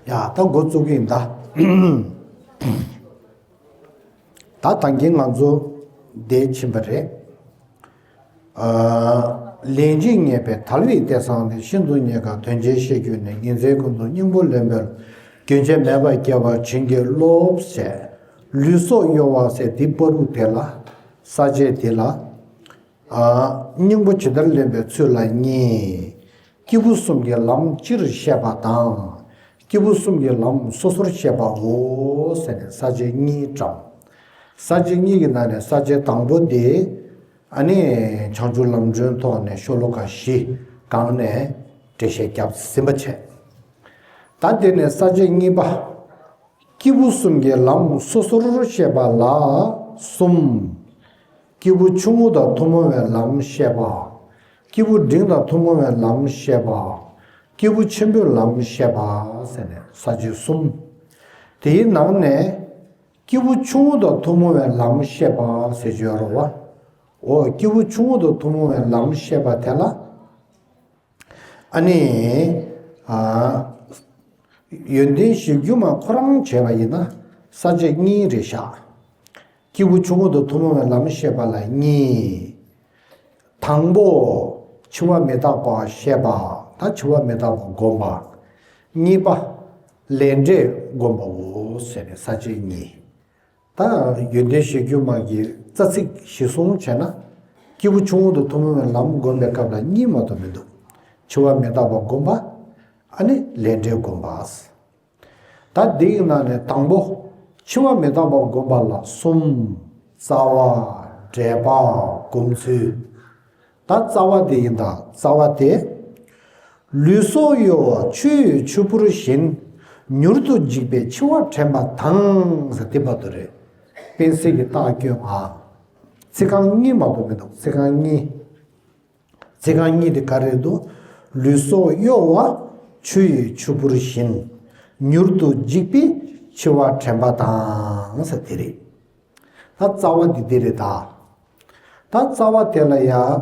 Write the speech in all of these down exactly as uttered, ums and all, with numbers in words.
ཡ་ད་འགོ་བཙུགས་ཀྱི་ཡིན་ད། ད་ད་གིན་ང་ཚོ་འདིར་ཕྱིན་པ་རེད། ཨ། ལན་གཅིག་རྙེད་པས་དལ་བའི་དེང་སང་ནི། ཤིན་ཏུ་རྙེད་དཀའ་དོན་ཆེན་ཤེས་གྱུར་ནས། ཉིན་མཚན་ཀུན་ཏུ་སྙིང་པོ་ལེན་པའི། རྒྱུན་ཆད་མེད་པར་བརྒྱལ་བར་བྱིན་གྱིས་རློབས་ཟེར། ལུས་སྲོག་གཡོ་བ་ཟེར་འདི་པོ་རུ་དེ་ལ། ས་བཅད་འདི་ལ། ཨ། སྙིང་པོ་ཇི་ལྟར་ལེན་པའི་ཚུལ་ལ་གཉིས། སྐྱེས་བུ་གསུམ་གྱི་ལམ་སྤྱིར་བཤད་པ་དང་། སྐྱེས་བུ་གསུམ་གྱི་ལམ་སོ་སོར་བཤད་པའོ་ཟེར་ནས་ས་བཅད་གཉིས་བགྲངས། ས་བཅད་གཉིས་ཀྱི་ནང་ནས་ས་བཅད་དང་པོ་དེ། ཨ་ནི་བྱང་ཆུབ་ལམ་སྒྲོན་ཐོག་ནས་ཤོ་ལོ་ཀ་བཞི་སྒང་ནས་འགྲེལ་བཤད་བརྒྱབ་ཟིན་པ་བྱས། ད་དེ་ནས་ས་བཅད་གཉིས་པ། སྐྱེས་བུ་གསུམ་གྱི་ལམ་སོ་སོར་བཤད་པ་ལ་གསུམ། སྐྱེས་བུ་ཆུང་ངུ་དང་ཐུན་མོང་བའི་ལམ་བཤད་པ། སྐྱེས་བུ་འབྲིང་དང་ཐུན་མོང་བའི་ལམ་བཤད་པ། སྐྱེས་བུ་ཆེན་པོའི་ལམ་བཤད་པ་ཟེར་ནས་ས་བཅད་གསུམ། དེའི་ནང་ནས་སྐྱེས་བུ་ཆུང་ངུ་དང་ཐུན་མོང་བའི་ལམ་བཤད་པ་ཟེར་གྱི་ཡོད་རེད་བ། འོ་སྐྱེས་བུ་ཆུང་ངུ་དང་ཐུན་མོང་བའི་ལམ་བཤད་པ་དེ་ལ། ཨ་ནི། ཨ། ཡོན་ཏན་གཞིར་གྱུར་མ་ཁོ་རང་བྱས་པ་ཡིན་ན་ས་བཅད་གཉིས་རེད་ཤག་སྐྱེས་བུ་ཆུང་ངུ་དང་ཐུན་མོང་བའི་ལམ་བཤད་པ་ལ་གཉིས། དང་པོ། འཆི་བ་མི་རྟག་པ་བཤད་པ། ད་འཆི་བ་མི་རྟག་པ་བསྒོམ་པ། གཉིས་པ། ལས་འབྲས་བསྒོམ་པའོ་ཟེར་ནས་ས་བཅད་གཉིས། ད་ཡོན་ཏན་གཞིར་གྱུར་མ་གི་རྩ་ཚིག་གཞིར་བཟུང་བྱས་ན། སྐྱེས་བུ་ཆུང་ངུ་དང་ཐུན་མོང་བའི་ལམ་བསྒོམ་པའི་སྐབས་ལ་གཉིས་མ་གཏོགས་མི་འདུག་འཆི་བ་མི་རྟག་པ་བསྒོམ་པ། ཨ་ནི་ལས་འབྲས་བསྒོམ་པ། ད་འདི་ཡི་ནང་ནས་དང་པོ། འཆི་བ་མི་རྟག་པ་བསྒོམ་པ་ལ་གསུམ། རྩ་བ། འགྲེལ་པ། སྒོམ་ཚུལ། ད་རྩ་བ་དེ་ཡིན་ད་རྩ་བ་དེ། ལུས་སྲོག་གཡོ་བ་ཆུ་ཡི་ཆུ་བུར་བཞིན། མྱུར་དུ་འཇིག་པའི་འཆི་བ་དྲན་པ་དང་ཟེར་དེ་བར་དུ་རེད། པེན་སི་གི་རྟགས་བསྐྱོན་ཨ། ཚིག་རྐང་གཉིས་མ་གཏོགས་མི་འདུག་ཚིག་རྐང་གཉིས། ཚིག་རྐང་གཉིས་དེ་ག་རེ་འདུག་ལུས་སྲོག་གཡོ་བ་ཆུ་ཡི་ཆུ་བུར་བཞིན། མྱུར་དུ་འཇིག་པའི་འཆི་བ་དྲན་པ་དང་ཟེར་དེ་རེད། ད་རྩ་བ་འདི་འདི་རེད་ད། ད་རྩ་བ་དེ་ལ་ཡང་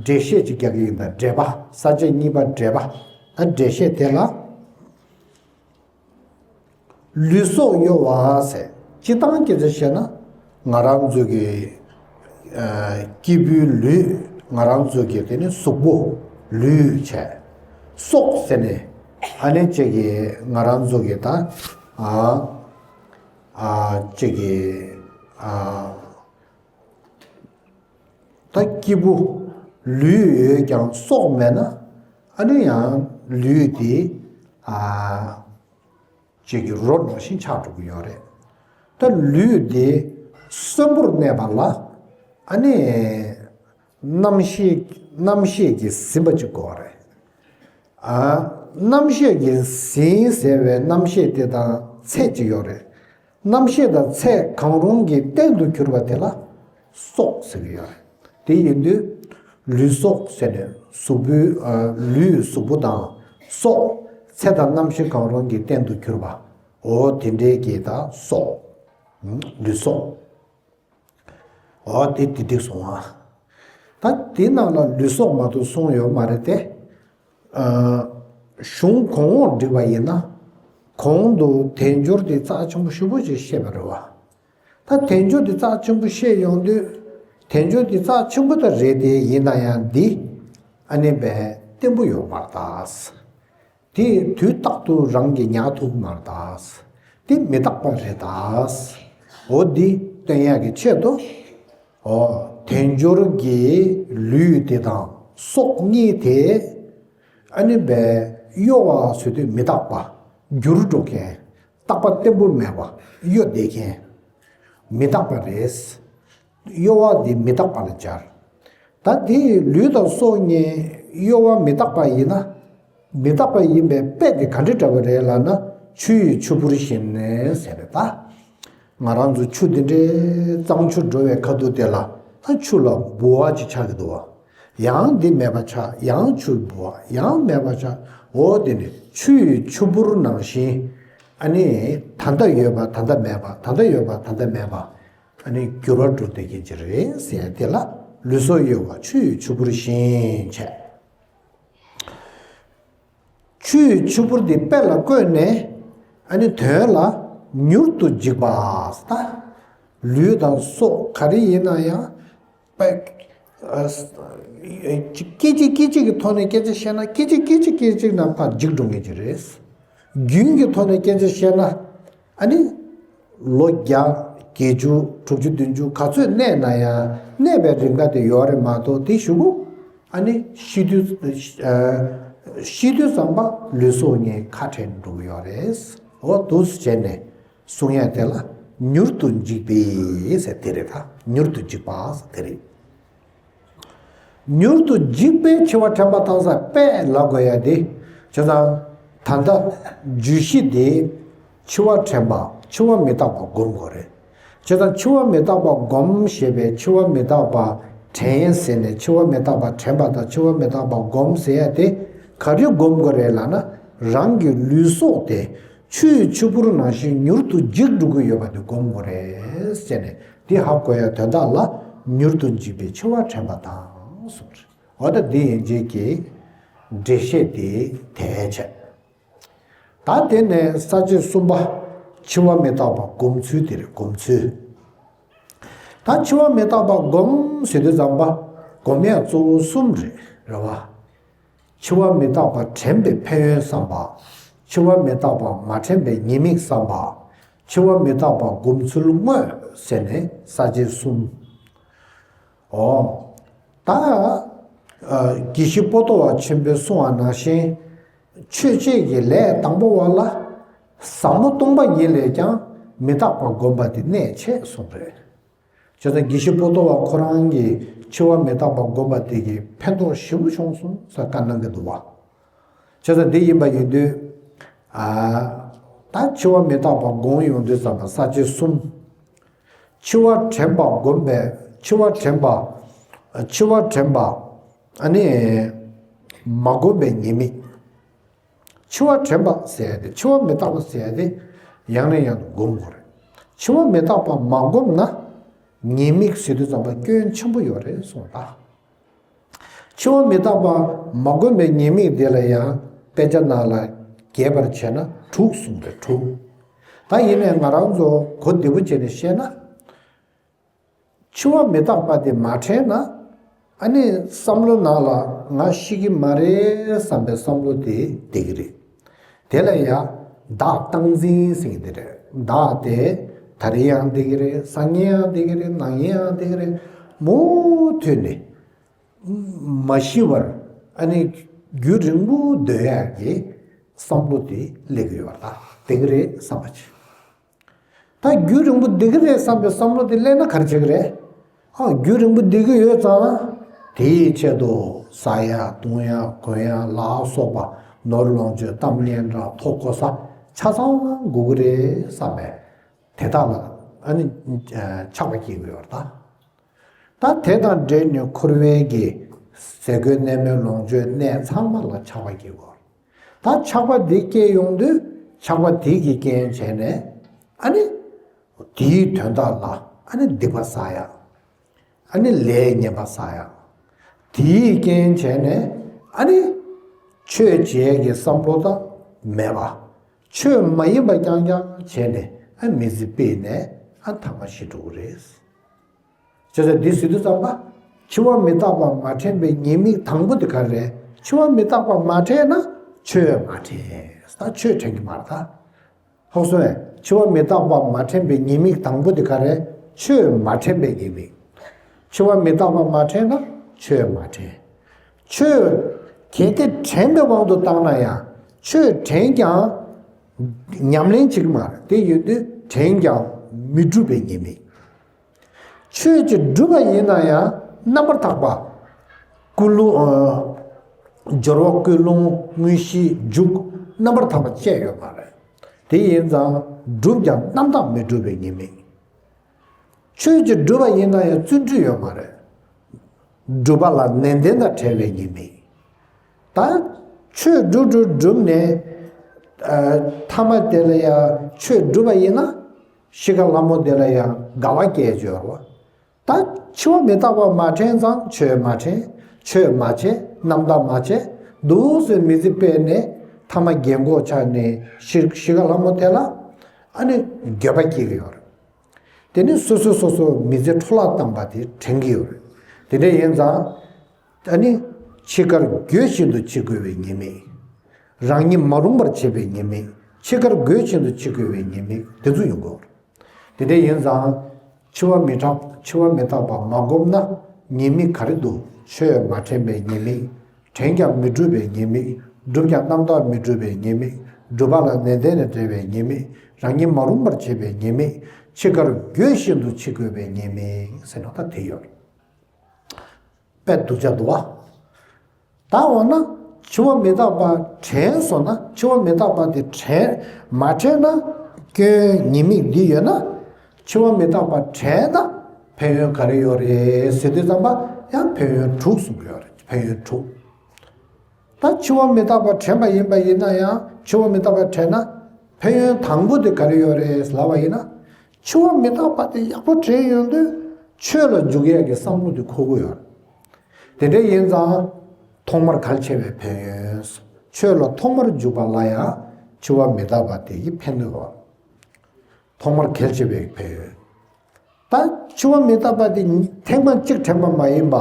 འགྲེལ་བཤད་ཅིག་རྒྱག་གི་ཡིན་ད། འགྲེལ་པ། ས་བཅད་གཉིས་པ་འགྲེལ་པ། ད་འགྲེལ་བཤད་དེ་ལ། ལུས་སྲོག་གཡོ་བ་ཟེར། སྤྱིར་བཏང་སྐད་ཆ་བཤད་ན། ང་རང་ཚོ་གི་ཨ་སྐྱེས་བུའི་ལུས། ང་རང་ཚོ་གི་དེ་ནི་གཟུགས་པོ། ལུས་བྱས། སྲོག་ཟེར་ནས། ཨ་ནི་ཅིག་གི་ང་རང་ཚོ་གི་ད། ཨ། ཨ། ཅིག་གི། ཨ། ད་སྐྱེས་བུ་ལུས་ཡོད་ཀྱང་སྲོག་མེད་ན། ཨ་ནི་ཡང་ལུས་དེ། ཨ། ཅིག་གི་རོ་ནང་བཞིན་ཆགས་འགྲོ་གི་ཡོད་རེད། ད་ལུས་དེ་གསོན་པོར་གནས་པ་ལ། ཨ་ནི། རྣམ་ཤེས། རྣམ་ཤེས་ཀྱིས་ཟིན་པ་ཅིག་དགོས་པ་རེད། ཨ། རྣམ་ཤེས་ཀྱིས་ཟིན་ཟེར་བའི་རྣམ་ཤེས་དེ་དང་ཚད་ཅིག་ཡོད་རེད། རྣམ་ཤེས་དང་ཚད་གང་རུང་གི་རྟེན་དུ་གྱུར་པ་དེ་ལ་སྲོག་ཟེར་གྱི་ཡོད་རེད། དེ་ཡིན་དུས་ལུས་སྲོག་ཟེར་ནས་གཟུགས་པོའི། ཨ། ལུས་གཟུགས་པོ་དང་སྲོག་ཚད་དང་རྣམ་ཤེས་གང་རུང་གི་རྟེན་དུ་གྱུར་པ། འོ་དེ་འདྲའི་གི་ད་སྲོག་ལུས་སྲོག་འོ་དེ་དེ་འགྲིག་སོང་ཨ། ད་དེ་ནང་ལ་ལུས་སྲོག་མ་གཏོགས་གསུངས་ཡོད་མ་རེད་དེ། ཨ། གཞུང་གོང་འོག་བསྒྲིགས་པ་ཡིན་ན། གོང་དུ་དལ་འབྱོར་དེ་རྩ་ཆེན་པོ་ཞེ་པོ་ཅིག་བཤད་པ་རེད་བ། ད་དལ་འབྱོར་དེ་རྩ་ཆེན་པོ་བཤད་ཡོང་དུས། དལ་འབྱོར་དེ་རྩ་ཆེན་པོ་ད་རེད་དེ། ཡིན་ན་ཡང་འདི་ཨ་ནི་བས་བརྟན་པོ་ཡོད་མ་རེད་ད། དེ་དུས་རྟག་ཏུ་རང་གིས་ཉར་ཐུབ་མ་རེད་ད། དེ་མི་རྟག་པ་རེད་ད། འོ་འདི་སྟོན་ཡག་གི་ཆེད་དུ། འོ་དལ་འབྱོར་གྱི་ལུས་དེ་དང་སྲོག་གཉིས་དེ། ཨ་ནི་བས་གཡོ་བ་ཟེར་དུས་མི་རྟག་པ། འགྱུར་འགྲོ་མཁན། རྟག་པ་བརྟན་པོ་མེད་པ། གཡོ་བསྡད་མཁན། མི་རྟག་པ་རེད། གཡོ་བ་འདི་མི་རྟག་པ་ལ་སྦྱར། ད་དེ་ལུས་དང་སྲོག་གཉིས་གཡོ་བ་མི་རྟག་པ་ཡིན་ན། མི་རྟག་པ་ཡིན་པའི་དཔེ་དེ་ག་འདྲ་འདྲ་བ་རེད་ལབ་ན། ཆུ་ཡི་ཆུ་བུར་བཞིན་ནས་ཟེར་རེད་ད། ང་རང་ཚོ་ཆུ་འདི་འདྲའི་གཙང་ཆུ་འགྲོ་བའི་ཁ་ཐུག་དེ་ལ། ད་ཆུ་ལ་ལྦུ་བ་ཅིག་ཆགས་ཀྱི་འདུག་བ། ཡང་འདི་མེད་པ་ཆགས། ཡང་ཆུ་ལྦུ་བ། ཡང་མེད་པ་ཆགས། འོ་དེ་ནི་ཆུ་ཡི་ཆུ་བུར་ནང་བཞིན། ཨ་ནི་ད་ལྟ་ཡོད་པ་ད་ལྟ་མེད་པ། ད་ལྟ་ཡོད་པ་ད་ལྟ་མེད་པ། ཨ་ནི་འགྱུར་བ་འགྲོ་བསྡད་མཁན་ཅིག་རེད་ཟེར་ཡ་དེ་ལ། ལུས་སྲོག་གཡོ་བ་ཆུ་ཡི་ཆུ་བུར་བཞིན་བྱས། ཆུ་ཡི་ཆུ་བུར་འདི་དཔེ་ལ་བཀོད་ནས། ཨ་ནི་དོན་ལ་མྱུར་དུ་འཇིག་པ་ཟེར། ད་ལུས་དང་སྲོག་ག་རེ་ཡིན་ན་ཡང་། པ། ཨ། སྐད་ཅིག་སྐད་ཅིག་གི་ཐོག་ནས་སྐད་ཆ་བཤད་ན། སྐད་ཅིག་སྐད་ཅིག་སྐད་ཅིག་ནང་ཕར་འཇིག་འགྲོ་ངེས་ཀྱི་རེད། རྒྱུན་གྱི་ཐོག་ནས་སྐད་ཆ་བཤད་ན། ཨ་ནི་ལོ་བརྒྱ། བརྒྱད་ཅུ། དྲུག་ཅུ། བདུན་ཅུ། ག་ཚོད་གནས་ན་ཡང་གནས་པའི་རིམ་པ་དེ་ཡོད་རེད་མ་གཏོགས། དེ་གཞུག་གུ་ཨ་ནི་ཤི་དུས། ཨ། ཤི་དུས་ཙམ་པ་ལུས་སྲོག་གཉིས་ཁ་བྲལ་འགྲོ་གི་ཡོད་རེད། འོ་འདུག་སེ་བྱས་ནས་གསུང་ཡ་དེ་ལ་མྱུར་དུ་འཇིག་པའི་ཟེར་དེ་རེད། ད་མྱུར་དུ་འཇིག་པ་ཟེར་དེ་རེད། མྱུར་དུ་འཇིག་པའི་འཆི་བ་དྲན་པ་དང་ཟེར་པས་ལབ་དགོས་ཡ་དེ། བྱས་ཙང་ད་ལྟ་བརྗོད་གཞི་དེ་འཆི་བ་དྲན་པ། འཆི་བ་མི་རྟག་པ་སྒོམ་དགོས་རེད། བྱས་ཙང་འཆི་བ་མི་རྟག་པ་སྒོམ་ཞེས་པའི་འཆི་བ་མི་རྟག་པ་དྲན་ཟེར་ནས། འཆི་བ་མི་རྟག་པ་དྲན་པ་དང་འཆི་བ་མི་རྟག་པ་སྒོམ་ཟེར་ཡ་དེ་ག་རེ་སྒོམ་དགོས་རེད་ལབ་ན། རང་གི་ལུས་སྲོག་དེ་ཆུའི་ཆུ་བུར་ནང་བཞིན་མྱུར་དུ་འཇིག་འགྲོ་གི་ཡོད་པ་དེ་སྒོམ་དགོས་རེད་ཟེར་ནས། འདི་ཧ་གོ་ཡ་དོན་དག་ལ་མྱུར་དུ་འཇིག་པའི་འཆི་བ་དྲན་པ་དང་གསུངས་རེད། འོ་ད་འདི་ཡན་ཆད་ཀྱི་འགྲེལ་བཤད་དེ་དེ་བྱས། ད་དེ་ནས་ས་བཅད་གསུམ་པ། འཆི་བ་མི་རྟག་པ་སྒོམ་ཚུལ་དེ་རེད། སྒོམ་ཚུལ། ད་འཆི་བ་མི་རྟག་པ་སྒོམ་ཟེར་དུས་ཙམ་པ་སྒོམ་ཡ་གཙོ་བོ་གསུམ་རེད། རེད་བ། འཆི་བ་མི་རྟག་པ་དྲན་པའི་ཕན་ཡོན་བསམ་པ། འཆི་བ་མི་རྟག་པ་མ་དྲན་པའི་ཉེས་དམིགས་བསམ་པ། འཆི་བ་མི་རྟག་པ་སྒོམ་ཚུལ་དངོས་ཟེར་ནས་ས་བཅད་གསུམ། འོ། ད་ཨ་དགེ་བཤེས་པོ་ཏོ་བ་ཆེན་པོས་གསུངས་པ་ནང་བཞིན། ཆོས་བྱེད་ཀྱི་ལས་དང་པོ་བ་ལ་ཟབ་མོ་སྟོང་པ་ཉིད་ལས་ཀྱང་མི་རྟག་པ་སྒོམ་པ་དེ་གནད་ཆེ་གསུངས་རེད། བྱས་ཙང་དགེ་བཤེས་པོ་ཏོ་བ་ཁོ་རང་གིས་འཆི་བ་མི་རྟག་པ་སྒོམ་པ་དེ་གིས་ཕན་ཐོགས་ཞེ་པོ་བྱུང་སོང་ཟེར་བཀའ་གནང་གི་འདུག་བ། བྱས་ཙང་འདི་ཡིན་པ་ཡིན་དུས། ཨ། ད་འཆི་བ་མི་རྟག་པ་སྒོམ་ཡོང་དུས་ཙམ་པ་ས་བཅད་གསུམ། འཆི་བ་དྲན་པ་སྒོམ་པའི། འཆི་བ་དྲན་པ། འཆི་བ་དྲན་པ། ཨ་ནི་མ་སྒོམ་པའི་ཉེས་དམིགས། འཆི་བ་དྲན་པ་ཟེར་ཡ་དེ། འཆི་བ་མི་རྟག་པ་ཟེར་ཡ་དེ་ཡང་ནས་ཡང་དུ་སྒོམ་དགོས་རེད། འཆི་བ་མི་རྟག་པ་མ་སྒོམ་ན་ཉེས་དམིགས་ཟེར་དུས་ཙམ་པ་སྐྱོན་ཆེན་པོ་ཡོད་རེད་གསུངས་ད། འཆི་བ་མི་རྟག་པ་མ་སྒོམ་པའི་ཉེས་དམིགས་དེ་ལ་ཡང་དཔེ་ཆ་ནང་ལ་རྒྱས་པར་བྱས་ན་དྲུག་གསུངས་རེད། དྲུག། ད་ཡིན་ནའི་ང་རང་ཚོ་གོ་བདེ་པོ་བྱས་ནས་བཤད་ན། འཆི་བ་མི་རྟག་པ་དེ་མ་དྲན་ན། ཨ་ནི་བསམ་བློ་ནང་ལ་ང་ཤི་གི་མ་རེད་བསམ་པའི་བསམ་བློ་དེ་བསྡད་ཀྱི་རེད། དེ་ལ་ཡང་བདག་བཏང་འཛིན་ཟེར་གྱི་དེ་རེད། བདག་དེ་ད་རེས་ཡང་བསྡད་ཀྱི་རེད། སང་ཉིན་ཡང་བསྡད་ཀྱི་རེད། གནངས་ཉིན་ཡང་བསྡད་ཀྱི་རེད། མུ་མཐུད་ནས་མ་ཤི་བར་ཨ་ནི་རྒྱུན་རིང་པོ་སྡོད་ཡག་གི་བསམ་བློ་དེ་སླེབས་ཀྱི་ཡོད་པ། ད་བསྡད་ཀྱི་རེད་བསམ་པ་བྱེད། ད་རྒྱུན་རིང་པོ་བསྡད་ཀྱི་རེད་བསམ་པའི་བསམ་བློ་དེ་སླེབས་ན་ག་རེ་བྱེད་ཀྱི་རེད། ཨ། རྒྱུན་རིང་པོ་བསྡད་ཀྱི་ཡོད་ཙང་ན། དེའི་ཆེད་དུ་ཟ་ཡ་འཐུང་ཡ་གོན་ཡ་ལ་སོགས་པ། ནོར་ལོངས་སྤྱོད་གཏམ་སྙན་གྲགས་མཐོ་གོ་ས་ཆ་ཚང་དགོས་ཀྱི་རེད་བསམ་པས། དེ་དག་ལ་ཨ་ནི་ཆགས་པ་སྐྱེ་དགོས་པ་རེད་ད། ད་དེ་དང་འབྲེལ་ནས་འཁོར་བའི་གི་ཟས་གོས་གནས་མལ་ལོངས་སྤྱོད་གནས་ཚང་མ་ལ་ཆགས་པ་སྐྱེ་དགོས། ད་ཆགས་པ་འདི་སྐྱེ་ཡོང་དུས་ཆགས་པ་དེ་གི་རྐྱེན་བྱས་ནས། ཨ་ནི་དེའི་དོན་དག་ལ་ཨ་ནི་སྡིག་པ་བསགས་ཡ། ཨ་ནི་ལས་ངན་པ་བསགས་ཡ། དེའི་རྐྱེན་བྱས་ནས་ཨ་ནི་ཆོས་བྱེད་ཀྱི་བསམ་བློ་དང་མེད་པ། ཆོས་མ་ཡིན་པ་རྐྱང་རྐྱང་བྱས་ནས་ཨ་མི་ཚེ་སྤེལ་ནས་ཨ་ཐ་མ་ཤི་འགྲོ་གི་རེད། བྱས་ཙང་འདི་ཟེར་དུས་ཙམ་པ། འཆི་བ་མི་རྟག་པ་མ་དྲན་པའི་ཉེས་དམིགས་དང་པོ་དེ་ག་རེ་རེད། འཆི་བ་མི་རྟག་པ་མ་དྲན་ན་ཆོས་མ་དྲན། ད་ཆོས་དྲན་གྱི་མ་རེད་ད། ཧ་གོ་སོང་ངས། འཆི་བ་མི་རྟག་པ་མ་དྲན་པའི་ཉེས་དམིགས་དང་པོ་དེ་ག་རེ་རེད། ཆོས་མ་དྲན་པའི་ཉེས་དམིགས། འཆི་བ་མི་རྟག་པ་མ་དྲན་ན་ཆོས་མ་དྲན། ཆོས་གལ་ཏེ་དྲན་པའི་དབང་དུ་བཏང་ན་ཡང་། ཆོས་དྲན་ཀྱང་ཉམས་ལེན་བྱེད་ཀྱི་མ་རེད། དེ་ཡོད་དུས་དྲན་ཀྱང་མི་འགྲུབ་པའི་ཉེས་དམིགས། ཆོས་ཀྱི་སྒྲུབ་པ་ཡིན་ན་ཡང་རྣམ་པར་དག་པ། ཀུན་སློང་། ཨ། སྦྱོར་བ་ཀུན་སློང་དངོས་གཞི་འཇུག་རྣམ་པར་དག་པ་བཅས་ཡོད་མ་རེད། དེ་ཡིན་ཙང་སྒྲུབ་ཀྱང་རྣམ་དག་མི་འགྲུབ་པའི་ཉེས་དམིགས། ཆོས་ཀྱི་སྒྲུབ་པ་ཡིན་ན་ཡང་བརྩོན་འགྲུས་ཡོད་མ་རེད། སྒྲུབ་པ་ལ་ནན་ཏན་དང་བྲལ་བའི་ཉེས་དམིགས། ད་ཆོས་སྒྲུབ་སྒྲུབ་སྒྲུབ་ནས། ཨ། ཐ་མ་དེ་ལ་ཡང་ཆོས་སྒྲུབ་པ་ཡིན་ན། ཤི་ཁ་ལྷ་མོ་དེ་ལ་ཡང་དགའ་བ་སྐྱེ་འགྱུར་བ། ད་འཆི་བ་མི་རྟག་པ་མ་དྲན་ཙང་ཆོས་མ་དྲན། ཆོས་མ་བྱས། རྣམ་དག་མ་བྱས། འདུག་སེ་མི་ཚེ་སྤེལ་ནས་ ཐ་མ་རྒན་གོག་ཆགས་ནས་ཤི་ཤི་ཁ་ལྷ་མོ་དེ་ལ་ཨ་ནི་འགྱོད་པ་སྐྱེ་གི་ཡོད་རེད། དེ་ནི་སོ་སོས་སོ་སོ་མི་ཚེ་འཕྲོ་བརླག་བཏང་པ་དེ་དྲན་གྱི་ཡོད་རེད། དེ་འདྲ་ཡིན་ཙང་ཨ་ནི་འཆི་ཁར་འགྱོད་བཞིན་དུ་འཆི་དགོས་པའི་ཉེས་དམིགས། རང་ཉིད་མ་རུངས་པར་བྱེད་པའི་ཉེས་དམིགས། འཆི་ཁར་འགྱོད་བཞིན་དུ་འཆི་དགོས་པའི་ཉེས་དམིགས་དེ་ཚོ་ཡོང་གི་ཡོད་རེད། དེ་འདྲ་ཡིན་ཙང་། འཆི་བ་མི་རྟག་འཆི་བ་མི་རྟག་པ་མ་བསྒོམས་ན་ཉེས་དམིགས་ག་རེ་འདུག་ཆོས་མ་དྲན་པའི་ཉེས་དམིགས། དྲན་ཀྱང་མི་འགྲུབ་པའི་ཉེས་དམིགས། བསྒྲུབས་ཀྱང་རྣམ་དག་མི་འགྲུབ་པའི་ཉེས་དམིགས། སྒྲུབ་པ་ལ་ནན་ཏན་ནས་འབྲེལ་བའི་ཉེས་དམིགས། རང་ཉིད་མ་རུངས་པར་བྱེད་པའི་ཉེས་དམིགས། འཆི་ཁར་འགྱོད་བཞིན་དུ་འཆི་དགོས་པའི་ཉེས་དམིགས་ཟེར་ན་ད་དེ་ཡོད་རེད། དཔེ་སྡུག་ཅག་འདུག་བ། ད་འོ་ན་འཆི་བ་མི་རྟག་པ་དྲན་སོང་ན་འཆི་བ་མི་རྟག་པ་དེ་དྲན་མ་དྲན་ན་སྐྱོན་ཉེས་དམིགས་འདི་ཡོད་ན་འཆི་བ་མི་རྟག་པ་དྲན་ན་ཕན་ཡོན་ག་རེ་ཡོད་རེད་ཟེར་དུས་ཙམ་པ་ཡང་ཕན་ཡོན་དྲུག་གསུང་གི་ཡོད་རེད། ཕན་ཡོན་དྲུག་ད་འཆི་བ་མི་རྟག་པ་དྲན་པ་ཡིན་པ་ཡིན་ན་ཡང་འཆི་བ་མི་རྟག་པ་དྲན་ན་ཕན་ཡོན་དང་པོ་དེ་ག་རེ་ཡོད་རེད་ལབ་པ་ཡིན་ན། འཆི་བ་མི་རྟག་པ་དེ་ཡག་པོ་དྲན་ཡོང་དུས་ཆོས་ལ་འཇུག་ཡས་ཀྱི་བསམ་བློ་དེ་འཁོར་གི་ཡོད་རེད། དེ་འདྲ་ཡིན་ཙང་ཐོག་མར་གལ་ཆེ་བའི་ཕན་ཡོན། ཆོས་ལ་ཐོག་མར་འཇུག་པ་ལ་ཡང་འཆི་བ་མི་རྟག་པ་དེ་ཡིས་ཕན་ནུས་པ། ཐོག་མར་གལ་ཆེ་བའི་ཕན་ཡོན། ད་འཆི་བ་མི་རྟག་པ་དེ་ཐེངས་མ་གཅིག་དྲན་པ་མ་ཡིན་པ།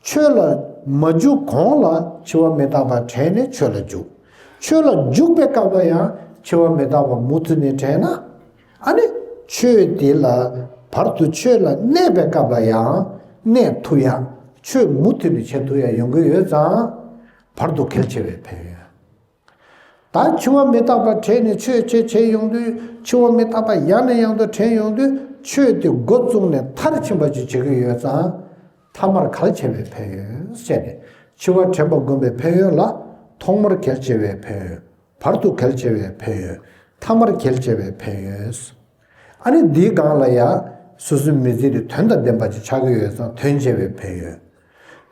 ཆོས་ལ་མ་འཇུག་གོང་ལ་འཆི་བ་མི་རྟག་པ་དྲན་ནས་ཆོས་ལ་འཇུག་ཆོས་ལ་འཇུག་པའི་སྐབས་ལ་ཡང་འཆི་བ་མི་རྟག་པ་མུ་མཐུད་ནས་དྲན་ན། ཨ་ནི་ཆོས་དེ་ལ་བར་དུ་ཆོས་ལ་གནས་པའི་སྐབས་ལ་ཡང་གནས་ཐུབ་ཡ། ཆོས་མུ་མཐུད་ནས་བྱེད་ཐུབ་ཡ་ཡོང་གི་ཡོད་ཙང་། བར་དུ་གལ་ཆེ་བའི་ཕན་ཡོན། ད་འཆི་བ་མི་རྟག་པ་དྲན་ནས་ཆོས་བྱེད་བྱེད་ཡོང་དུས་འཆི་བ་མི་རྟག་པ་ཡང་ནས་ཡང་དུ་དྲན་ཡོང་དུས་ཆོས་དེ་འགོ་བཙུགས་ནས་མཐར་ཕྱིན་པ་ཅིག་བྱེད་ཀྱི་ཡོད་ཙང་། ཐ་མར་གལ་ཆེ་བའི་ཕན་ཡོན་བཤད་ནས་འཆི་བ་དྲན་པ་བསྒོམ་པའི་ཕན་ཡོན་ལ་ཐོག་མར་གལ་ཆེ་བའི་ཕན་ཡོན། བར་དུ་གལ་ཆེ་བའི་ཕན་ཡོན། ཐ་མར་གལ་ཆེ་བའི་ཕན་ཡོན། ཨ་ནི་འདིའི་སྒང་ལ་ཡང་སོ་སོའི་མི་ཚེ་དེ་དོན་དང་ལྡན་པ་ཅིག་ཆགས་ཀྱི་ཡོད་ཙང་དོན་ཆེ་བའི་ཕན་ཡོན།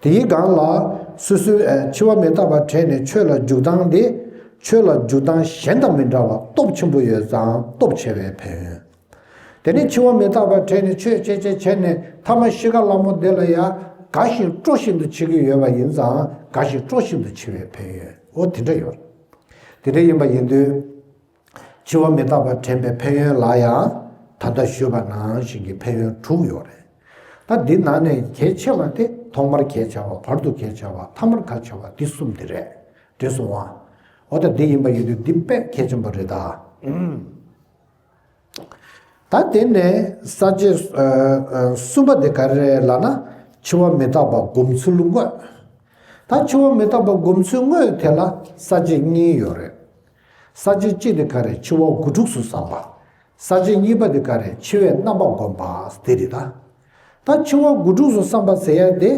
དེའི་སྒང་ལ་སོ་སོའི་ཨ་འཆི་བ་མི་རྟག་པ་དྲན་ནས་ཆོས་ལ་འཇུག་སྟངས་དེ་ཆོས་ལ་འཇུག་སྟངས་གཞན་དང་མི་འདྲ་བ་སྟོབས་ཆེན་པོ་ཡོད་ཙང་སྟོབས་ཆེ་བའི་ཕན་ཡོན། དེ་ནས་འཆི་བ་མི་རྟག་པ་དྲན་ནས་ཆོས་བྱེད་བྱེད་བྱས་ནས་ཐ་མ་ཤི་ཁ་ལྷ་མོ་དེ་ལ་ཡང་དགའ་ཞིང་སྤྲོ་བཞིན་དུ་འཆི་གི་ཡོད་པ་ཡིན་ཙང་དགའ་ཞིང་སྤྲོ་བཞིན་དུ་འཆི་བའི་ཕན་ཡོན་འོ་དེ་འདྲ་ཡོད། དེ་འདྲ་ཡིན་པ་ཡིན་དུས། འཆི་བ་མི་རྟག་པ་དྲན་པའི་ཕན་ཡོན་ལ་ཡང་ད་ལྟ་ཞུས་པ་ནང་བཞིན་གྱི་ཕན་ཡོན་དྲུག་ཡོད་རེད། ད་འདི་ནང་ནས་གལ་ཆེ་བ་དེ་ཐོག་མར་གལ་ཆེ་བ་བར་དུ་གལ་ཆེ་བ་ཐ་མར་གལ་ཆེ་བ་འདི་གསུམ་དེ་རེད། འགྲིག་སོང་ང་། འོ་ད་འདི་ཡིན་པ་ཡིན་དུས་འདི་དཔེ་གལ་ཆེན་པོ་རེད་ད། ད་དེ་ནས་ས་བཅད་གསུམ་པ་དེ་ག་རེ་རེད་ལབ་ན་འཆི་བ་མི་རྟག་པ་སྒོམ་ཚུལ་དངོས། ད་འཆི་བ་མི་རྟག་པ་སྒོམ་ཚུལ་དངོས་དེ་ལ་ས་བཅད་གཉིས་ཡོད་རེད། ས་བཅད་གཅིག་དེ་ག་རེ་འཆི་བ་དགུ་ཕྲུགས་སུ་བསམ་པ། ས་བཅད་གཉིས་པ་དེ་ག་རེ་འཆི་བའི་རྣམ་པ་བསྒོམ་པ་དེ་རེད་ད། ད་འཆི་བ་དགུ་ཕྲུགས་སུ་བསམ་པ་ཟེར་ཡ་དེ་